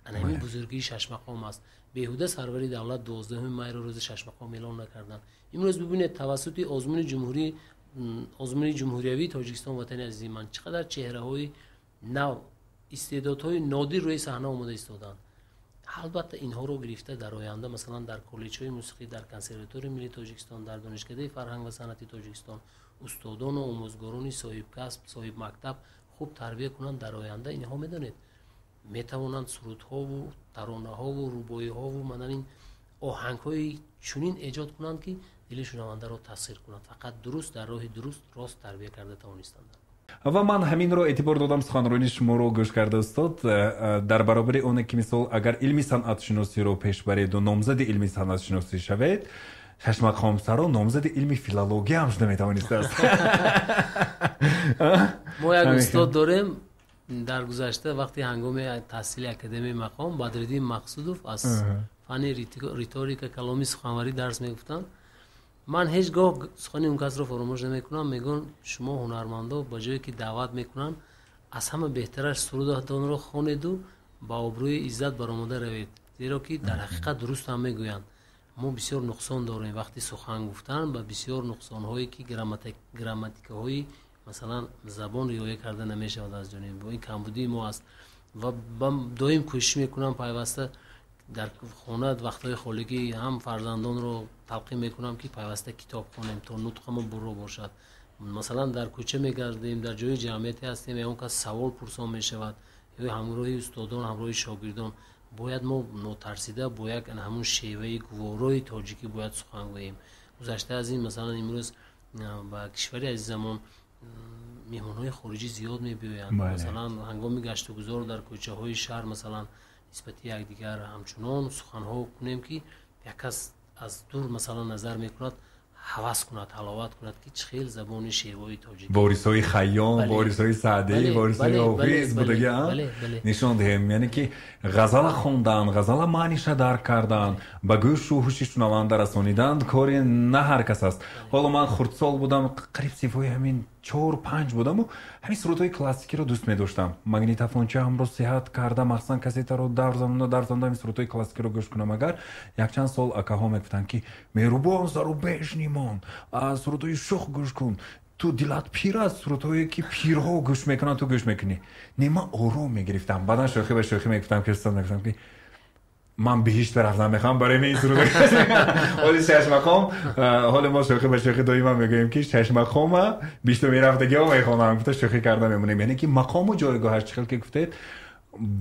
анамин бузургии шашмақом аст. Беҳуда сарвари давлат 12 майро рӯзи шашмақом эълон накарданд. Имрӯз бибинед, тавассути озмуни ҷумҳуриявии Тоҷикистон ватани азизи ман чӣ қадар чеҳраҳои нав, истеъдодҳои нодир рӯи саҳна омода истоданд. Албатта инҳоро гирифта дар оянда масалан дар коллеҷҳои мусиқӣ, дар консерваторияи миллии Тоҷикистон, дар Донишкадаи фарҳанг ва санъати Тоҷикистон устодону омӯзгорони соҳибкасб, соҳибмактаб хуб тарбия кунанд. Дар оянда инҳо медонед метавонанд сурудҳову таронаҳову рубоиҳову манан ин оҳангҳои чунин эҷод кунанд, ки дили шунавандаро таъсир кунанд. Фақат дуруст дар роҳи дуруст рост тарбия карда тавонистанд. Ва ман ҳаминро эътибор додам, суханронии шуморо гӯш карда, устод, дар баробари оне ки мисол агар илми санъатшиносиро пеш бареду номзади илми санъатшиносӣ шавед, шашмақомсаро номзади илми филология ҳам шуда метавонистааст. Мо як устод дорем дар гузашта, вақти ҳангоми таҳсили Академияи мақом, Бадриддин Мақсудов аз фанни риторика, каломи суханварӣ дарс мегуфтанд. Ман ҳеҷ гоҳ сухани он касро фаромӯш намекунам. Мегӯянд, шумо ҳунармандо ба ҷое ки даъват мекунанд, аз ҳама беҳтараш сурудатонро хонеду ба обрӯи иззат баромада равед, зеро ки дар ҳақиқат дуруст ҳам мегӯянд. Мо бисёр нуқсон дорем вақти сухан гуфтан ба бисёр нуқсонҳое ки грамматикаҳои масалан забон риоя карда намешавад аз ҷониби ин камбудии мо аст. Ва доим кӯшиш мекунам пайваста дар хона вақтҳои холигӣ ҳам фарзандонро талқин мекунам, ки пайваста китоб хонем то нутқамон бурро бошад. Масалан дар кӯча мегардем, дар ҷои ҷамъияте ҳастем, ягон кас савол пурсон мешавад, ё ҳамроҳи устодон, ҳамроҳи шогирдон, бояд мо нотарсида бо як ҳамун шеваи гуворои тоҷикӣ бояд сухан гӯем. Гузашта аз ин масалан имрӯз ба кишвари азизамон меҳмонҳои хориҷӣ зиёд мебиёянд. Масалан ҳангоми гаштугузор дар кӯчаҳои шаҳр масалан нисбати якдигар ҳамчунон суханҳо кунем, ки як кас аз дур масалан назар мекунад, ҳавас кунад, ҳаловат кунад, ки чӣ хел забони шевои тоҷик, ворисҳои Хайём, ворисҳои Саъдӣ, ворисҳои Ҳофиз будагӣ нишон диҳем. Яъне ки ғазала хондан, ғазала маъниша дарк кардан, ба гӯшу ҳуши шунаванда расонидан кори на ҳар кас аст. Ҳоло ман хурдсол будам, қариб синфҳои ҳамин 4-5 будаму ҳамин сурудҳои классикиро дӯст медоштам. Магнитофончаамро сиҳат карда, махсусан кассетаро дар замона ҳамин сурудҳои классикиро гӯш кунам. Агар якчанд сол акаҳо мегуфтанд, ки мерубон зарубежнимон, сурудҳои шух гӯш кун, ту дилат пир аст, сурудҳое ки пирҳо гӯш мекунанд ту гӯш мекунӣ. Не, ман ором мегирифтам. Баъдан шӯхӣ ба шӯхӣ мегуфтам, ки устод мегуфтам, ки ман биҳишт рафтам мехоҳам барои ин суруд. Ҳоли шашмақом, ҳоли мо шӯхӣ ба шӯхӣ доима мегӯем, ки шашмақома бишту мерафтагиҳо мехонам, гуфта шӯхӣ карда мемонем. Яъне ки мақому ҷойгоҳаш чӣ хел ки гуфтед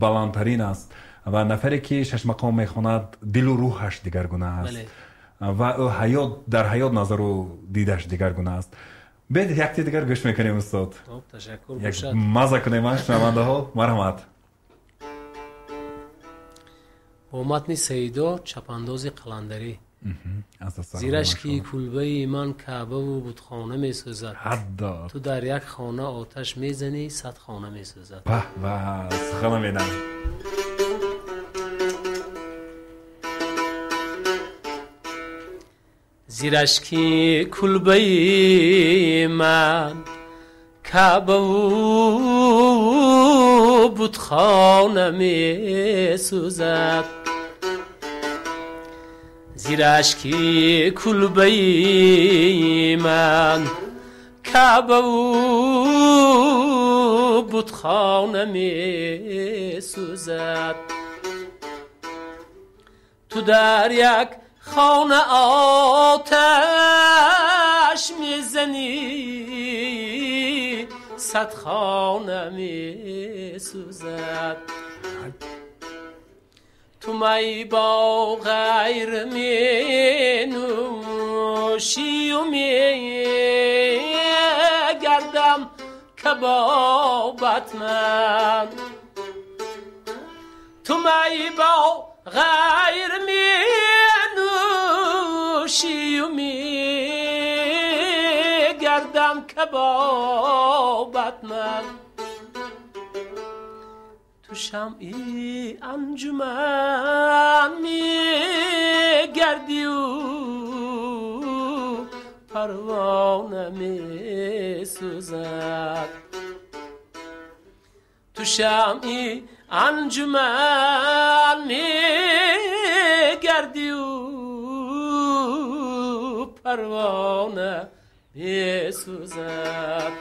баландтарин аст ва нафаре ки шашмақом мехонад дилу рӯҳаш дигаргуна аст ва ӯ ҳаёт дар ҳаёт назару дидаш дигаргуна аст. Бед якти дигар гӯш мекунем, устод. Ташаккур. Як маза кунем, шунавандаҳо, марҳамат. Бо матни Саидо чапандози қаландарӣ. Зирашки кулбаи ман каъбаву бутхона месӯзад, ту дар як хона оташ мезанӣ, 100 хона месӯзад. Баҳ ба, сухана медам. Зирашки кулбаи ман каъбаву бутхона месӯзад, зирашки кулбаи ман каъбаву бутхона месӯзад, ту дар як хона оташ мезанӣ, 100 хона месӯзад. Ту май бо ғайр менӯшию мегардам кабобат ман, ту май бо ғайр менӯшию мефурӯшию мегардам кабобат ман. Ту шамъи анҷуман мегардию парвона месӯзад. Ту шамъи анҷуман мегардию парвона месӯзад.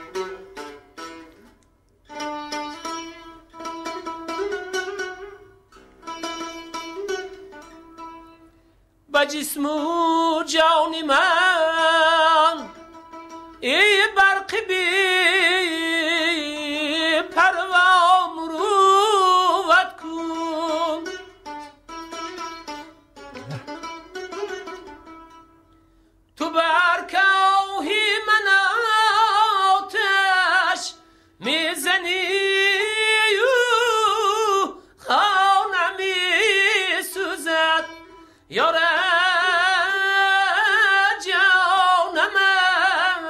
Ба ҷисму ҷони ман эй барқи бепарво мурувват кун. Ту бар коҳи ман оташ мезанию хона месӯзад. Ёра ҷонамам,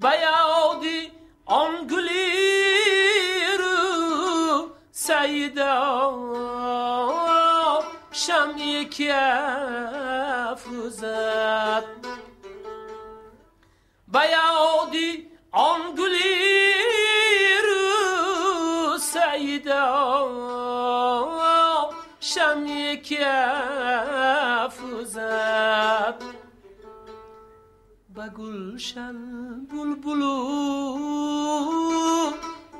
ба ёди он гули рӯ саида шамъе ки афрӯзад. Ба ёди он гули рӯ саида шамъе ки афрӯзад. Ба гулшан булбулу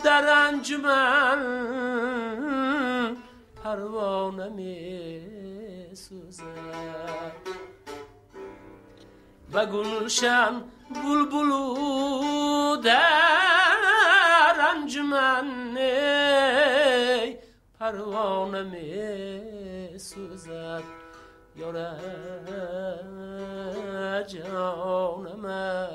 дар анҷуман парвона месӯзад. Ба гулшан булбулу дар анҷуман парвона месӯзад. Ёра ҷонамам.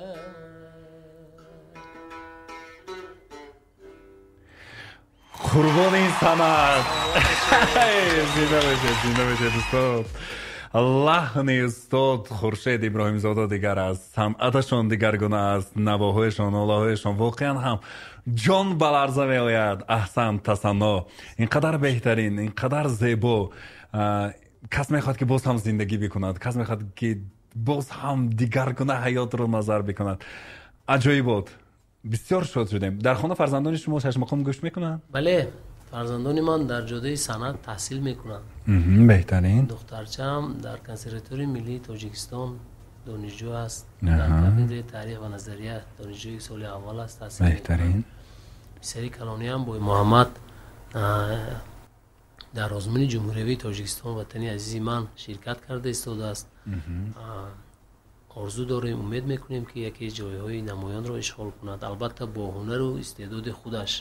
Қурбони ин санъат. Зинда бошед, зинда бошед устод. Лаҳни устод Хуршед Иброҳимзода дигар аст, санъаташон дигаргуна аст, навоҳояшон, олаҳояшон воқеан ҳам ҷон ба ларза меояд. Аҳсан, тасанно, ин қадар беҳтарин, ин қадар зебо. Кас мехоҳад ки боз ҳам зиндагӣ бикунад, кас мехоҳад ки боз ҳам дигаргуна ҳаётро назар бикунад. Аҷоибот, бисёр шод шудем. Дар хона фарзандони шумо шашмақом гӯш мекунанд? Бале, фарзандони ман дар ҷодаи санъат таҳсил мекунанд. Беҳтарин. Духтарчаам дар Консерваторияи миллии Тоҷикистон донишҷӯ аст, дар кафедраи таърих ва назария донишҷӯи соли аввал аст, таҳсил мекунад. Беҳтарин. Писари калониам Бой Муҳаммад дар озмуни Ҷумҳуриявии Тоҷикистон ватани азизи ман ширкат карда истодааст. Орзу дорем, умед мекунем ки яке ҷойҳои намоёнро ишғол кунад, албатта бо ҳунару истеъдоди худаш.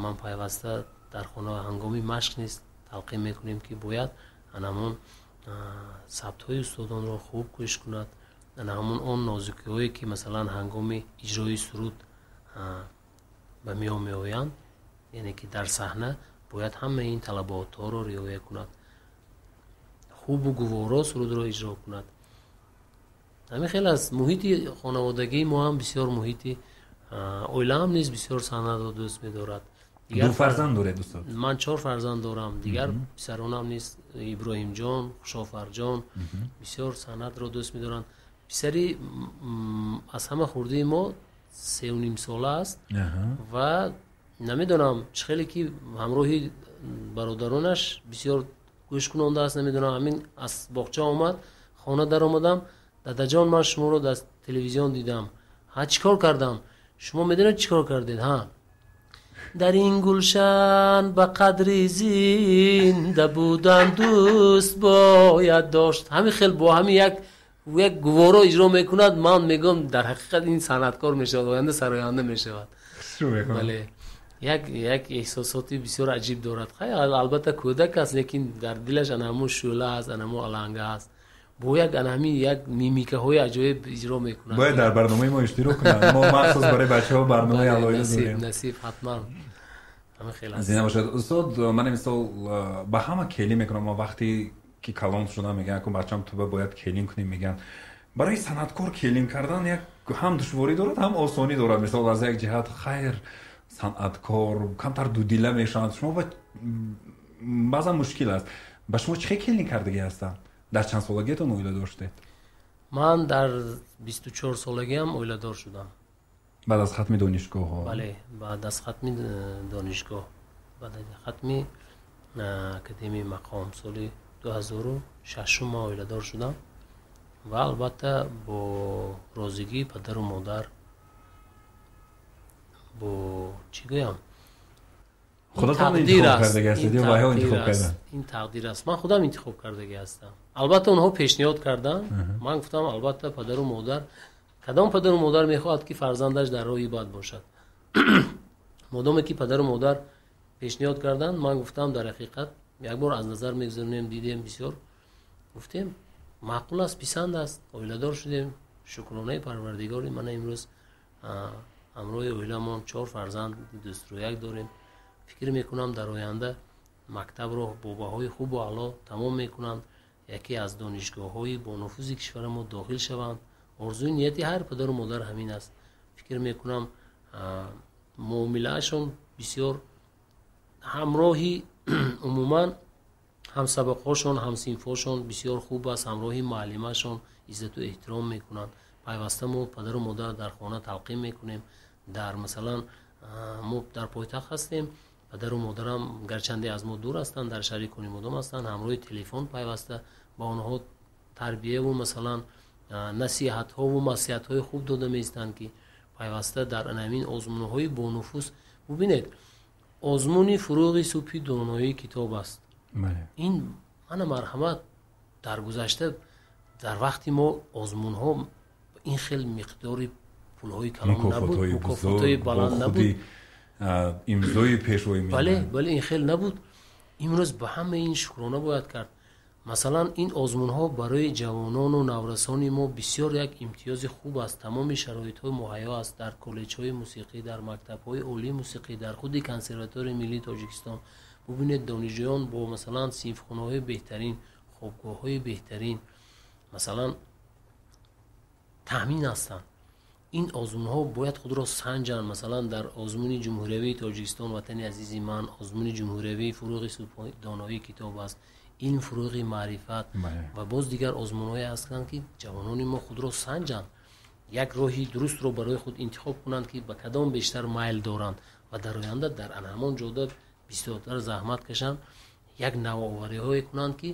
Ман пайваста дар хона ҳангоми машқ низ талқин мекунем ки бояд ҳамон сабтҳои устодонро хуб гӯш кунад, ҳамон он нозукиҳое ки масалан ҳангоми иҷрои суруд ба миён меоянд, яъне ки дар саҳна бояд ҳамаи ин талаботҳоро риоя кунад, хубу гуворо сурудро иҷро кунад. Ҳамин хел аст. Муҳити хонаводагии мо ҳам бисёр муҳити оилаам низ бисёр санъатро дӯст медорад. Ду фарзанд доред устод? Ман 4 фарзанд дорам. Дигар писаронам низ Иброҳимҷон, Хушофарҷон бисёр санъатро дӯст медоранд. Писари аз ҳама хурдии мо 3.5 сола аст ва намедонам чӣ хеле ки ҳамроҳи бародаронаш бисёр гӯш кунондааст, намедонам, ҳамин аз боғча омад, хона даромадам, дадаҷон ман шуморо дар телевизион дидам. Ҳа, чӣ кор кардам? Шумо медонед чӣ кор кардед? Ҳа, дар ин гулшан ба қадри зинда будан дӯст бояд дошт. Ҳамин хел бо ҳамин як гуворо иҷро мекунад. Ман мегӯям дар ҳақиқат ин санъаткор мешавад, оянда сароянда мешавад. Бале, як эҳсосоти бисёр аҷиб дорад. Албатта кӯдак аст, лекин дар дилаш ана ҳамон шӯъла аст, ана ҳамон аланга аст. Бо як ана ҳамин як мимикаҳои аҷоиб иҷро мекунад. Бояд дар барномаи мо иштирок кунанд. Мо махсус барои бачаҳо барномаи алоҳида дорем. Насиб, ҳатман. Ҳамин хел аст. Зинда бошад устод. Ман мисол ба ҳама келин мекунам. Ман вақте ки калон шудам, мегӯянд, ку бачам, ту бояд келин кунӣ, мегӯянд. Барои санъаткор келин кардан як ҳам душворӣ дорад, ҳам осонӣ дорад. Мисол, аз як ҷиҳат хайр, санъаткор камтар дудила мешаванд, шумо баъзан мушкил аст. Ба шумо чӣ хел келин кардагӣ ҳастанд? Дар чанд солагиатон оиладор шудед? Ман дар 24 солагиам оиладор шудам. Баъд аз хатми донишгоҳ? Бале, баъд аз хатми донишгоҳ, баъд аз хатми академияи мақом, соли 2006-ум ман оиладор шудам ва албатта бо розигии падару модар, бо чӣ гӯям. Худатон интихоб кардагӣ ҳастед ё вайҳо интихоб карданд? Ин тақдир аст, ман худам интихоб кардагӣ ҳастам. Албатта, онҳо пешниҳод карданд, ман гуфтам, албатта, падару модар, кадом падару модар мехоҳад, ки фарзандаш дар роҳи бад бошад? Модоме ки падару модар пешниҳод карданд, ман гуфтам, дар ҳақиқат як бор аз назар мегузаронем. Дидем, бисёр гуфтем, маъқул аст, писанд аст, оиладор шудем. Шукронаи Парвардигори, мана имрӯз ҳамроҳи оиламон чор фарзанд дӯстрӯяк дорем. Фикр мекунам, дар оянда мактабро бо баҳои хубу аъло тамом мекунанд, яке аз донишгоҳҳои бонуфузи кишвари мо дохил шаванд. Орзуи нияти ҳар падару модар ҳамин аст. Фикр мекунам, муомилаашон бисёр ҳамроҳи умуман ҳамсабақҳошон, ҳамсинфҳошон бисёр хуб аст, ҳамроҳи муаллимашон иззату эҳтиром мекунанд. Пайваста мо, падару модар, дар хона талқин мекунем. Дар масалан, мо дар пойтахт ҳастем, падару модарам гарчанде аз мо дур ҳастанд, дар шаҳри Конимодом ҳастанд, ҳамроҳи телефон пайваста ба онҳо тарбияву масалан насиҳатҳову маслиҳатҳои хуб дода меистанд, ки пайваста дар ҳамин озмунҳои бонуфуз. Бубинед, озмуни «Фурӯғи субҳи доноии китоб» аст ин. Мана, марҳамат, дар гузашта, дар вақти мо озмунҳо ин хел миқдори пулҳои калон набуд, мукофотҳои баланд набуд. Имзои пешвои. Бале, ин хел набуд. Имрӯз ба ҳамаи ин шукрона бояд кард. Масалан, ин озмунҳо барои ҷавонону наврасони мо бисёр як имтиёзи хуб аст. Тамоми шароитҳо муҳайё аст дар коллеҷҳои мусиқӣ, дар мактабҳои олии мусиқӣ, дар худи Консерваторияи миллии Тоҷикистон. Бубинед, донишҷӯён бо масалан синфхонаҳои беҳтарин, хобгоҳҳои беҳтарин масалан таъмин ҳастанд. Ин озмунҳо бояд худро санҷанд. Масалан, дар озмуни ҷумҳуриявии Тоҷикистон «Ватани азизи ман», озмуни ҷумҳуриявии «Фурӯғи доноии китоб аст», «Илм фурӯғи маърифат» ва боз дигар озмунҳое ҳастанд, ки ҷавонони мо худро санҷанд, як роҳи дурустро барои худ интихоб кунанд, ки ба кадом бештар майл доранд ва дар оянда дар ҳамон ҷода бисёртар заҳмат кашанд, як навовариҳое кунанд, ки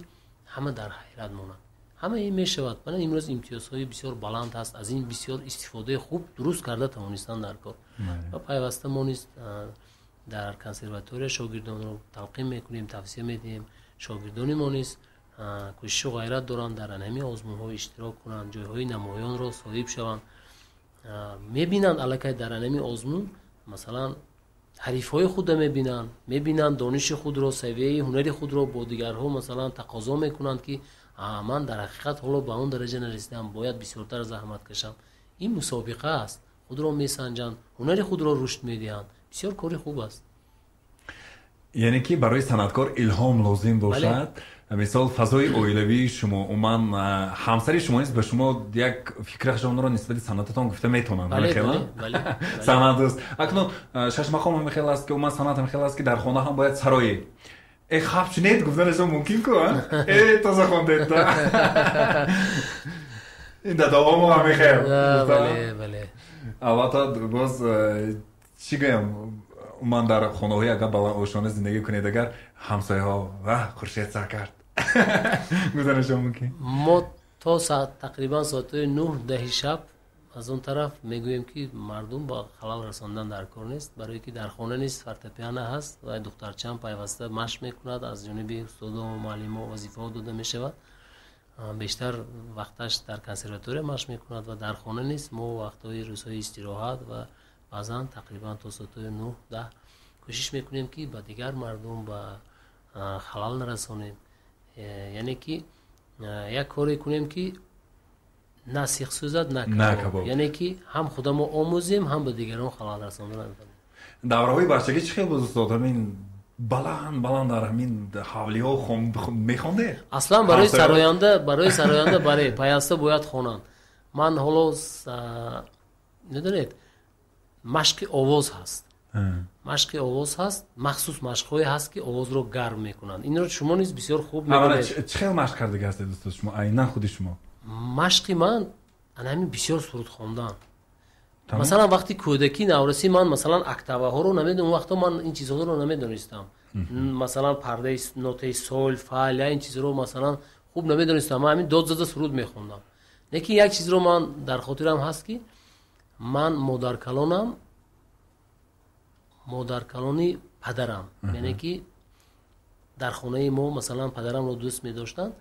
ҳама дар ҳайрат монанд. Ҳама ин мешавад. Мана имрӯз имтиёзҳои бисёр баланд ҳаст, аз ин бисёр истифодаи хуб дуруст карда тавонистанд дар кор. Ва пайваста мо низ дар консерватория шогирдонро талқин мекунем, тавсия медиҳем. Шогирдони мо низ кӯшишу ғайрат доранд, дар ҳамин озмунҳо иштирок кунанд, ҷойҳои намоёнро соҳиб шаванд. Мебинанд, аллакай дар ҳамин озмун масалан ҳарифҳои худро мебинанд, дониши худро, савияи ҳунари худро бо дигарҳо масалан тақозо мекунанд, ки ман дар ҳақиқат ҳоло ба он дараҷа нарасидам, бояд бисёртар заҳмат кашам. Ин мусобиқа аст, худро месанҷанд, ҳунари худро рушд медиҳанд. Бисёр кори хуб аст. Яъне ки барои санъаткор илҳом лозим бошад. Мисол, фазои оилавии шумо, умуман ҳамсари шумо низ ба шумо як фикрашонро нисбати санъататон гуфта метавонанд? Санъат дӯст. Акнун шашмақом ҳамихел аст, ки умуман санъат ҳамихел аст, ки дар хона ҳам бояд сароӣ. Э, хаб шунед, гуфтанашон мумкин ку, э, тоза хондед. Ин дадоҳомо ҳамихел. Албатта, боз чӣ гӯям, умуман дар хонаҳои агар баландошона зиндагӣ кунед, агар ҳамсояҳо ва Хуршед сар кард гуфтанашон мумкин. Мо то тақрибан соатҳои 9-10-и шаб аз он тараф мегӯем, ки мардум ба халал расондан дар кор нест, барое ки дар хона низ фортепиано ҳаст ва духтарчаам пайваста машқ мекунад, аз ҷониби устодо, муаллимо вазифаҳо дода мешавад. Бештар вақташ дар консерватория машқ мекунад ва дар хона низ мо вақтҳои рӯзҳои истироҳат ва баъзан тақрибан то соатҳои 9-10 кӯшиш мекунем, ки ба дигар мардум ба халал нарасонем, яъне ки як коре кунем, ки на сих сӯзад, на кабоб, яъне ки ҳам худамо омӯзем, ҳам ба дигарон халал расондан. Давраҳои бачагӣ чӣ хел буд, устод? Ҳамин баланд баланд дар ҳамин ҳавлиҳо мехондед? Аслан барои сароянда бале, пайваста бояд хонанд. Ман ҳоло, медонед, машқи овоз ҳаст, машқи овоз ҳаст, махсус машқҳое ҳаст, ки овозро гарм мекунанд. Инро шумо низ бисёр хуб медонед. Чӣ хел машқ кардагӣ ҳастед, устод, шумо, айнан худи шумо? Машқи ман ана ҳамин бисёр суруд хондан. Масалан, вақти кӯдакӣ, наврасӣ ман, масалан, октаваҳоро намедонам. Он вақто ман ин чизҳоро намедонистам. Масалан, пардаи нотаи сол, фа, ля, ин чизҳоро, масалан, хуб намедонистам. Ман ҳамин дод зада суруд мехондам. Лекин як чизро ман дар хотирам ҳаст, ки ман модаркалонам, модаркалони падарам, яъне ки дар хонаи мо, масалан, падарамро дӯст медоштанд,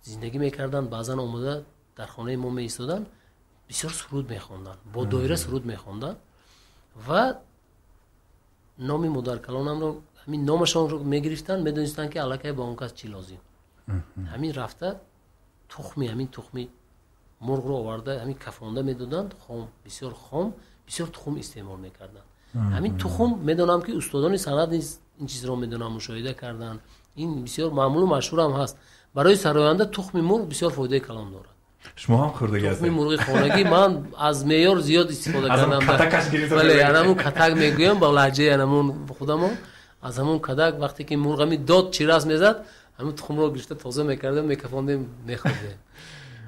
зиндагӣ мекарданд, баъзан омода дар хонаи мо меистоданд, бисёр суруд мехонданд, бо доира суруд мехонданд ва номи модаркалонамро, ҳамин номашонро мегирифтанд, медонистанд, ки аллакай ба он кас чӣ лозим. Ҳамин рафта тухми, ҳамин тухми мурғро оварда, ҳамин кафонда медоданд, хом, бисёр хом, бисёр тухм истеъмол мекарданд. Ҳамин тухм, медонам, ки устодони санъат низ ин чизро медонам, мушоҳида карданд. Ин бисёр маъмулу машҳурам ҳаст: барои сароянда тухми мурғ бисёр фоидаи калон дорад. Шумо ҳам хӯрдагӣ? Тухми мурғи хонагӣ ман аз меъёр зиёд истифода кардам. Бале, анамун катак мегӯям ба лаҳҷаи анамун худамон. Аз ҳамун катак, вақте ки мурғ ҳами дод чирас мезад, ҳамин тухмро гирифта, тоза мекардем, мекафондем, мехӯрдем.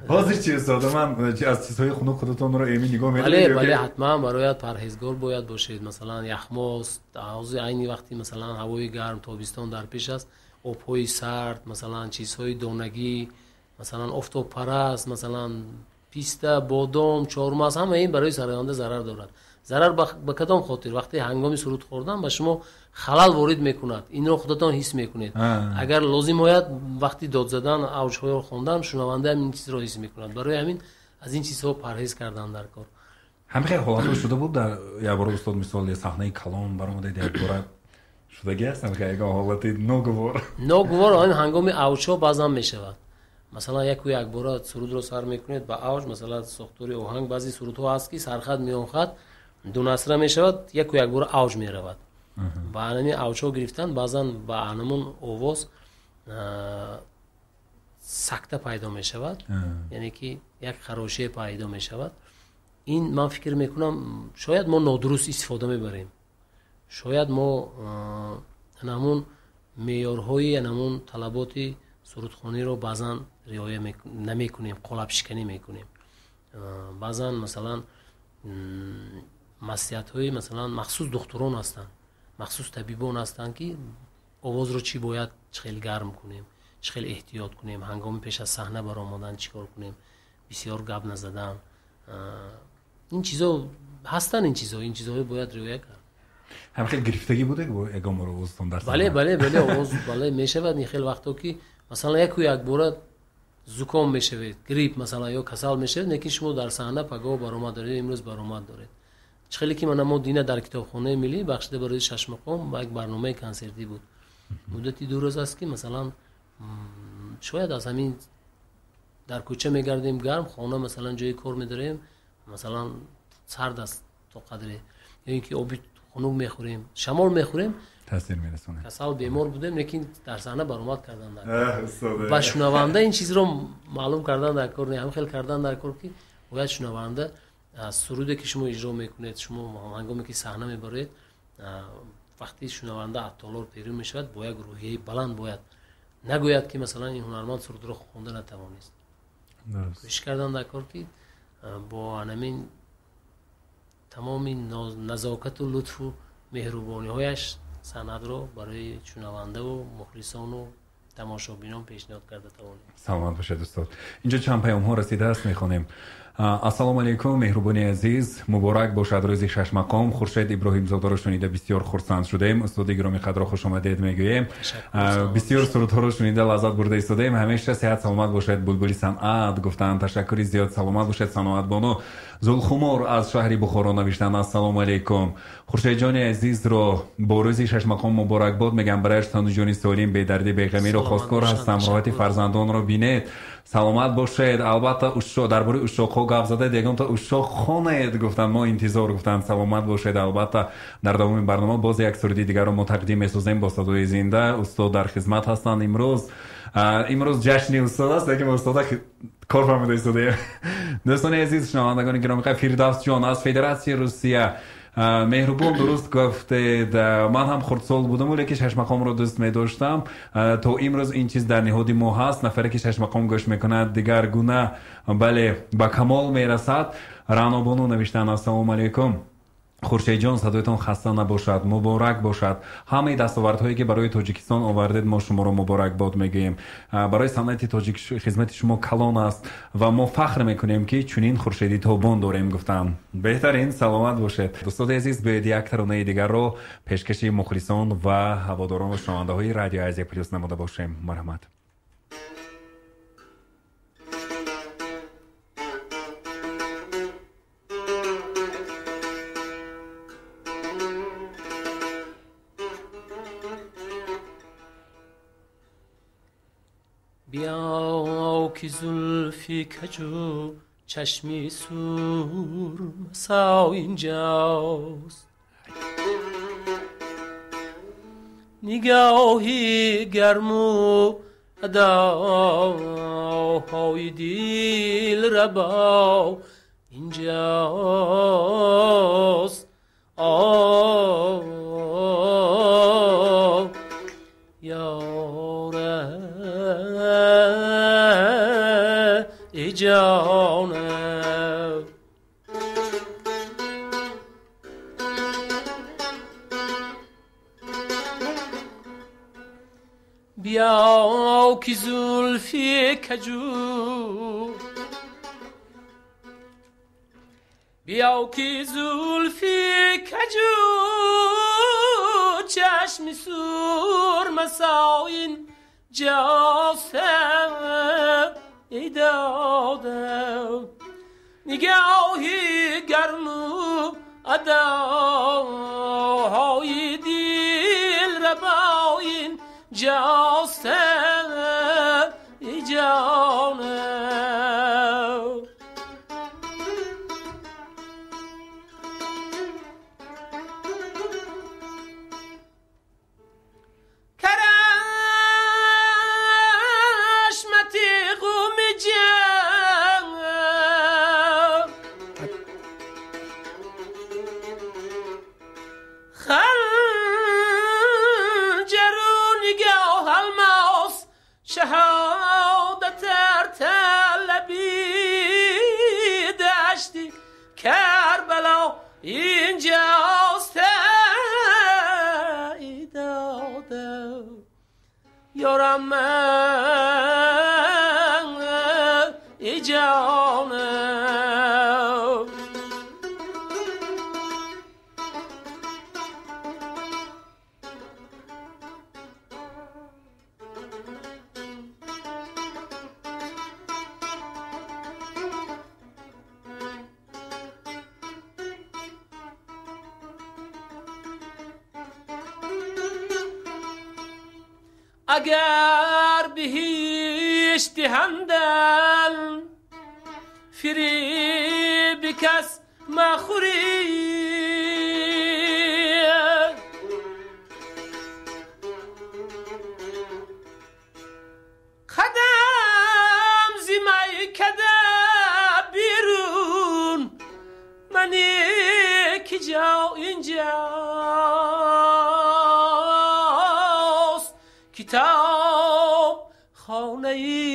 Ҳозир чи, устод, ман аз чизҳои хунук худатонро эмин нигоҳ медоред? Бале, ҳатман барояд парҳезгор бояд бошед. Масалан, яхмост, ҳозир айни вақти, масалан, ҳавои гарм, тобистон дар пеш аст, обҳои сард, масалан, чизҳои донагӣ, масалан, офтобпараст, масалан, писта, бодом, чормағз, ҳама ин барои сароянда зарар дорад. Зарар ба кадом хотир? Вақте ҳангоми суруд хӯрдан ба шумо халал ворид мекунад, инро худатон ҳис мекунед. Агар лозим ояд, вақти дод задан, авҷҳоро хондан, шунаванда ҳам ин чизро ҳис мекунад. Барои ҳамин аз ин чизҳо парҳез кардан дар кор. Ҳамин хел ҳолатҳо шуда буд дар як бора, устод, мисол, саҳнаи калон баромадед, якбора шудагӣ аст ягон ҳолати ногувор? Ногувор ҳангоми авҷҳо баъзан мешавад. Масалан, яку якбора сурудро сар мекунед ба авҷ, масалан, сохтори оҳанг, баъзе сурудҳо ҳаст, ки сархат, миёнхат, дунасра мешавад, яку якбора авҷ меравад. Ба анами авҷҳо гирифтан, баъзан ба анамун овоз сакта пайдо мешавад, яъне ки як харошие пайдо мешавад. Ин, ман фикр мекунам, шояд мо нодуруст истифода мебарем, шояд мо анамун меъёрҳои, анамун талаботи сурудхониро баъзан риоя намекунем, қолабшиканӣ мекунем. Баъзан, масалан, маслиҳатҳои, масалан, махсус духтурон ҳастанд, махсус табибон ҳастанд, ки овозро чӣ бояд, чӣ хел гарм кунем, чӣ хел эҳтиёт кунем, ҳангоми пеш аз саҳна баромадан чӣ кор кунем, бисёр гап назадан, ин чизо ҳастанд, ин чизҳоро бояд риоя кард. Ҳам хел гирифтагӣ буда ягон бор овозтон дар? Бале, овоз, бале, мешавад. Ин хел вақто ки, масалан, яку якбора зуком мешавед, грипп, масалан, ё касал мешавед, лекин шумо дар саҳна пагоҳ баромад доред, имрӯз баромад доред. Чӣ хеле ки мана мо дина дар китобхонаи миллӣ бахшида барои шашмақом як барномаи консертӣ буд. Муддати 2 рӯз аст, ки, масалан, шояд аз ҳамин дар кӯча мегардем, гарм, хона, масалан, ҷои кор медорем, масалан, сард аст то қадре, ё ин ки оби хунук мехӯрем, шамол мехӯрем. Таъсир мерасонад. Касал, бемор будем, лекин дар саҳна баромад кардан дар ба шунаванда ин чизро маълум кардан дар кор не, ҳам хел кардан дар кор, ки бояд шунаванда аз суруде, ки шумо иҷро мекунед, шумо ҳангоме ки саҳна мебароед, вақти шунаванда аз толор берун мешавад, бо як рӯҳияи баланд бояд нагӯяд, ки, масалан, ин ҳунарманд сурудро хонда натавонист. Кӯшиш кардан дар кор, ки бо анамин тамоми назокату лутфу меҳрубониҳояш санъатро барои шунавандаву мухлисону тамошобинон пешниҳод карда тавонем. Саломат бошед, устод. Инҷо чанд паёмҳо расидааст, мехонем. Ассалому алайкум, меҳрубони азиз, муборак бошад рӯзи шашмақом. Хуршед Иброҳимзодаро шунида бисёр хурсанд шудем. Устоди гиромиқадро хушомадед мегӯем. Бисёр сурудҳоро шунида лаззат бурда истодаем. Ҳамеша сеҳат саломат бошед, булбули санъат, гуфтанд. Ташаккури зиёд, саломат бошед. Саноатбону Зулхумор аз шаҳри Бухоро навиштанд: «Ассалому алайкум, Хуршедҷони азизро бо рӯзи шашмақом муборакбод мегӯям. Барояш тану ҷони солим, бедардӣ, беғамиро хосткор ҳастам. Роҳати фарзандонро бинед.» Саломат бошед. Албатта ушшоқ, дар бораи ушшоқҳо гап задед, ягонта ушшоқ хонед гуфтанд, мо интизор гуфтанд. Саломат бошед. Албатта дар давоми барнома боз як суруди дигарро мо тақдим месозем бо садои зинда. Устод дар хизмат ҳастанд имрӯз. Имрӯз ҷашни устод аст, лекин устода кор фармуда истодаем. Дӯстони азиз, шунавандагони гиромиқадр, Фирдавсҷон аз Федератсияи Русия, меҳрубон, дуруст гуфтед. Ман ҳам хурдсол будам, лекин шашмақомро дӯст медоштам. То имрӯз ин чиз дар ниҳоди мо ҳаст. Нафаре ки шашмақом гӯш мекунад, дигаргуна, бале, ба камол мерасад. Раънобону навиштанд: ассалому алайкум. Хуршедҷон, садоятон хаста набошад, муборак бошад. Ҳамаи дастовардҳое ки барои Тоҷикистон овардед, мо шуморо муборакбод мегӯем. Барои санъати тоҷик хизмати шумо калон аст ва мо фахр мекунем, ки чунин хуршеди тобон дорем, гуфтанд. Беҳтарин, саломат бошед. Дӯстони азиз, биёед як таронаи дигарро пешкаши мухлисон ва ҳаводорон ва шунавандаҳои Радиои Азия Плюс намуда бошем. Марҳамат. Биё ки зулфи каҷу чашми сурмасо инҷост, нигоҳи гарму адоҳои дилрабо инҷост. Ёра ҷонам, биё ки зулфи каҷу, биё ки зулфи каҷу чашми сурмасо инҷост, эй додам, нигоҳи гарму адоҳои дилрабо инҷост, эй ҷонам. Карашмати ғуми ҷам, ханҷару нигоҳ алмос, шаҳодат талаби дашти Карбало инҷост, эй додам, ёрам ман, эй ҷонам. Агар биҳишт диҳандам, фиреби кас махӯрӣ, қадам зи майкада берун мани ки ҷо инҷост, китоб хонаи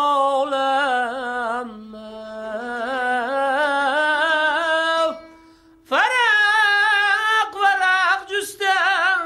олам, варақ варақ ҷустам.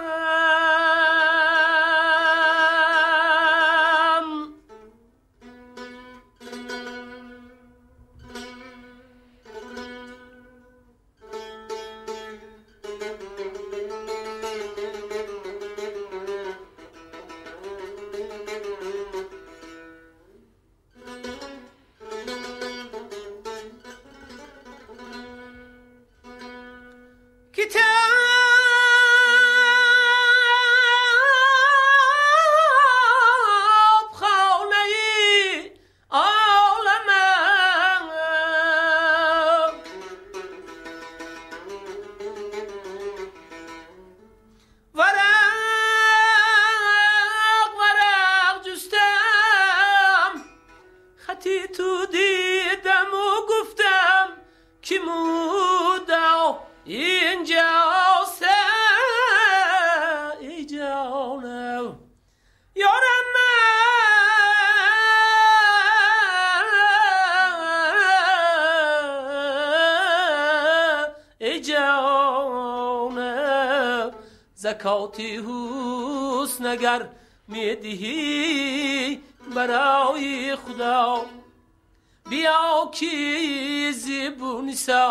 Закоти ҳусн агар медиҳӣ барои Худо, биё ки зебунисо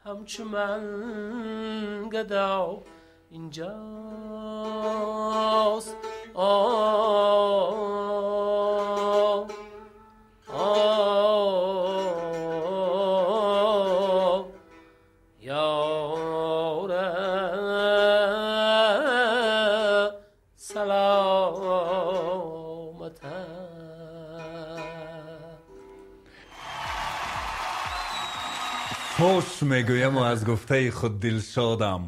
ҳамчу ман гадо инҷост. Фош мегӯяму аз гуфтаи худ дилшодам,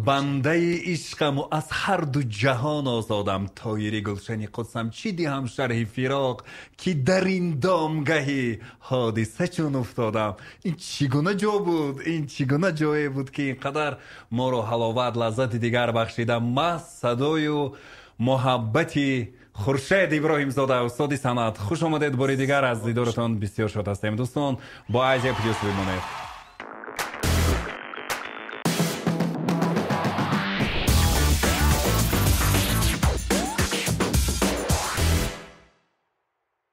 бандаи ишқаму аз ҳар ду ҷаҳон озодам. Тоири гулшани қудсам, чӣ диҳам шарҳи фироқ, ки дар ин домгаҳи ҳодиса чун уфтодам. Ин чӣ гуна ҷо буд? Ин чӣ гуна ҷое буд, ки ин қадар моро ҳаловат, лаззати дигар бахшида? Маҳз садою муҳаббати Хуршед Иброҳимзода, устоди санъат. Хуш омадед бори дигар, аз дидоратон бисёр шод ҳастем. Дӯстон, бо Азия Плюс бимонед.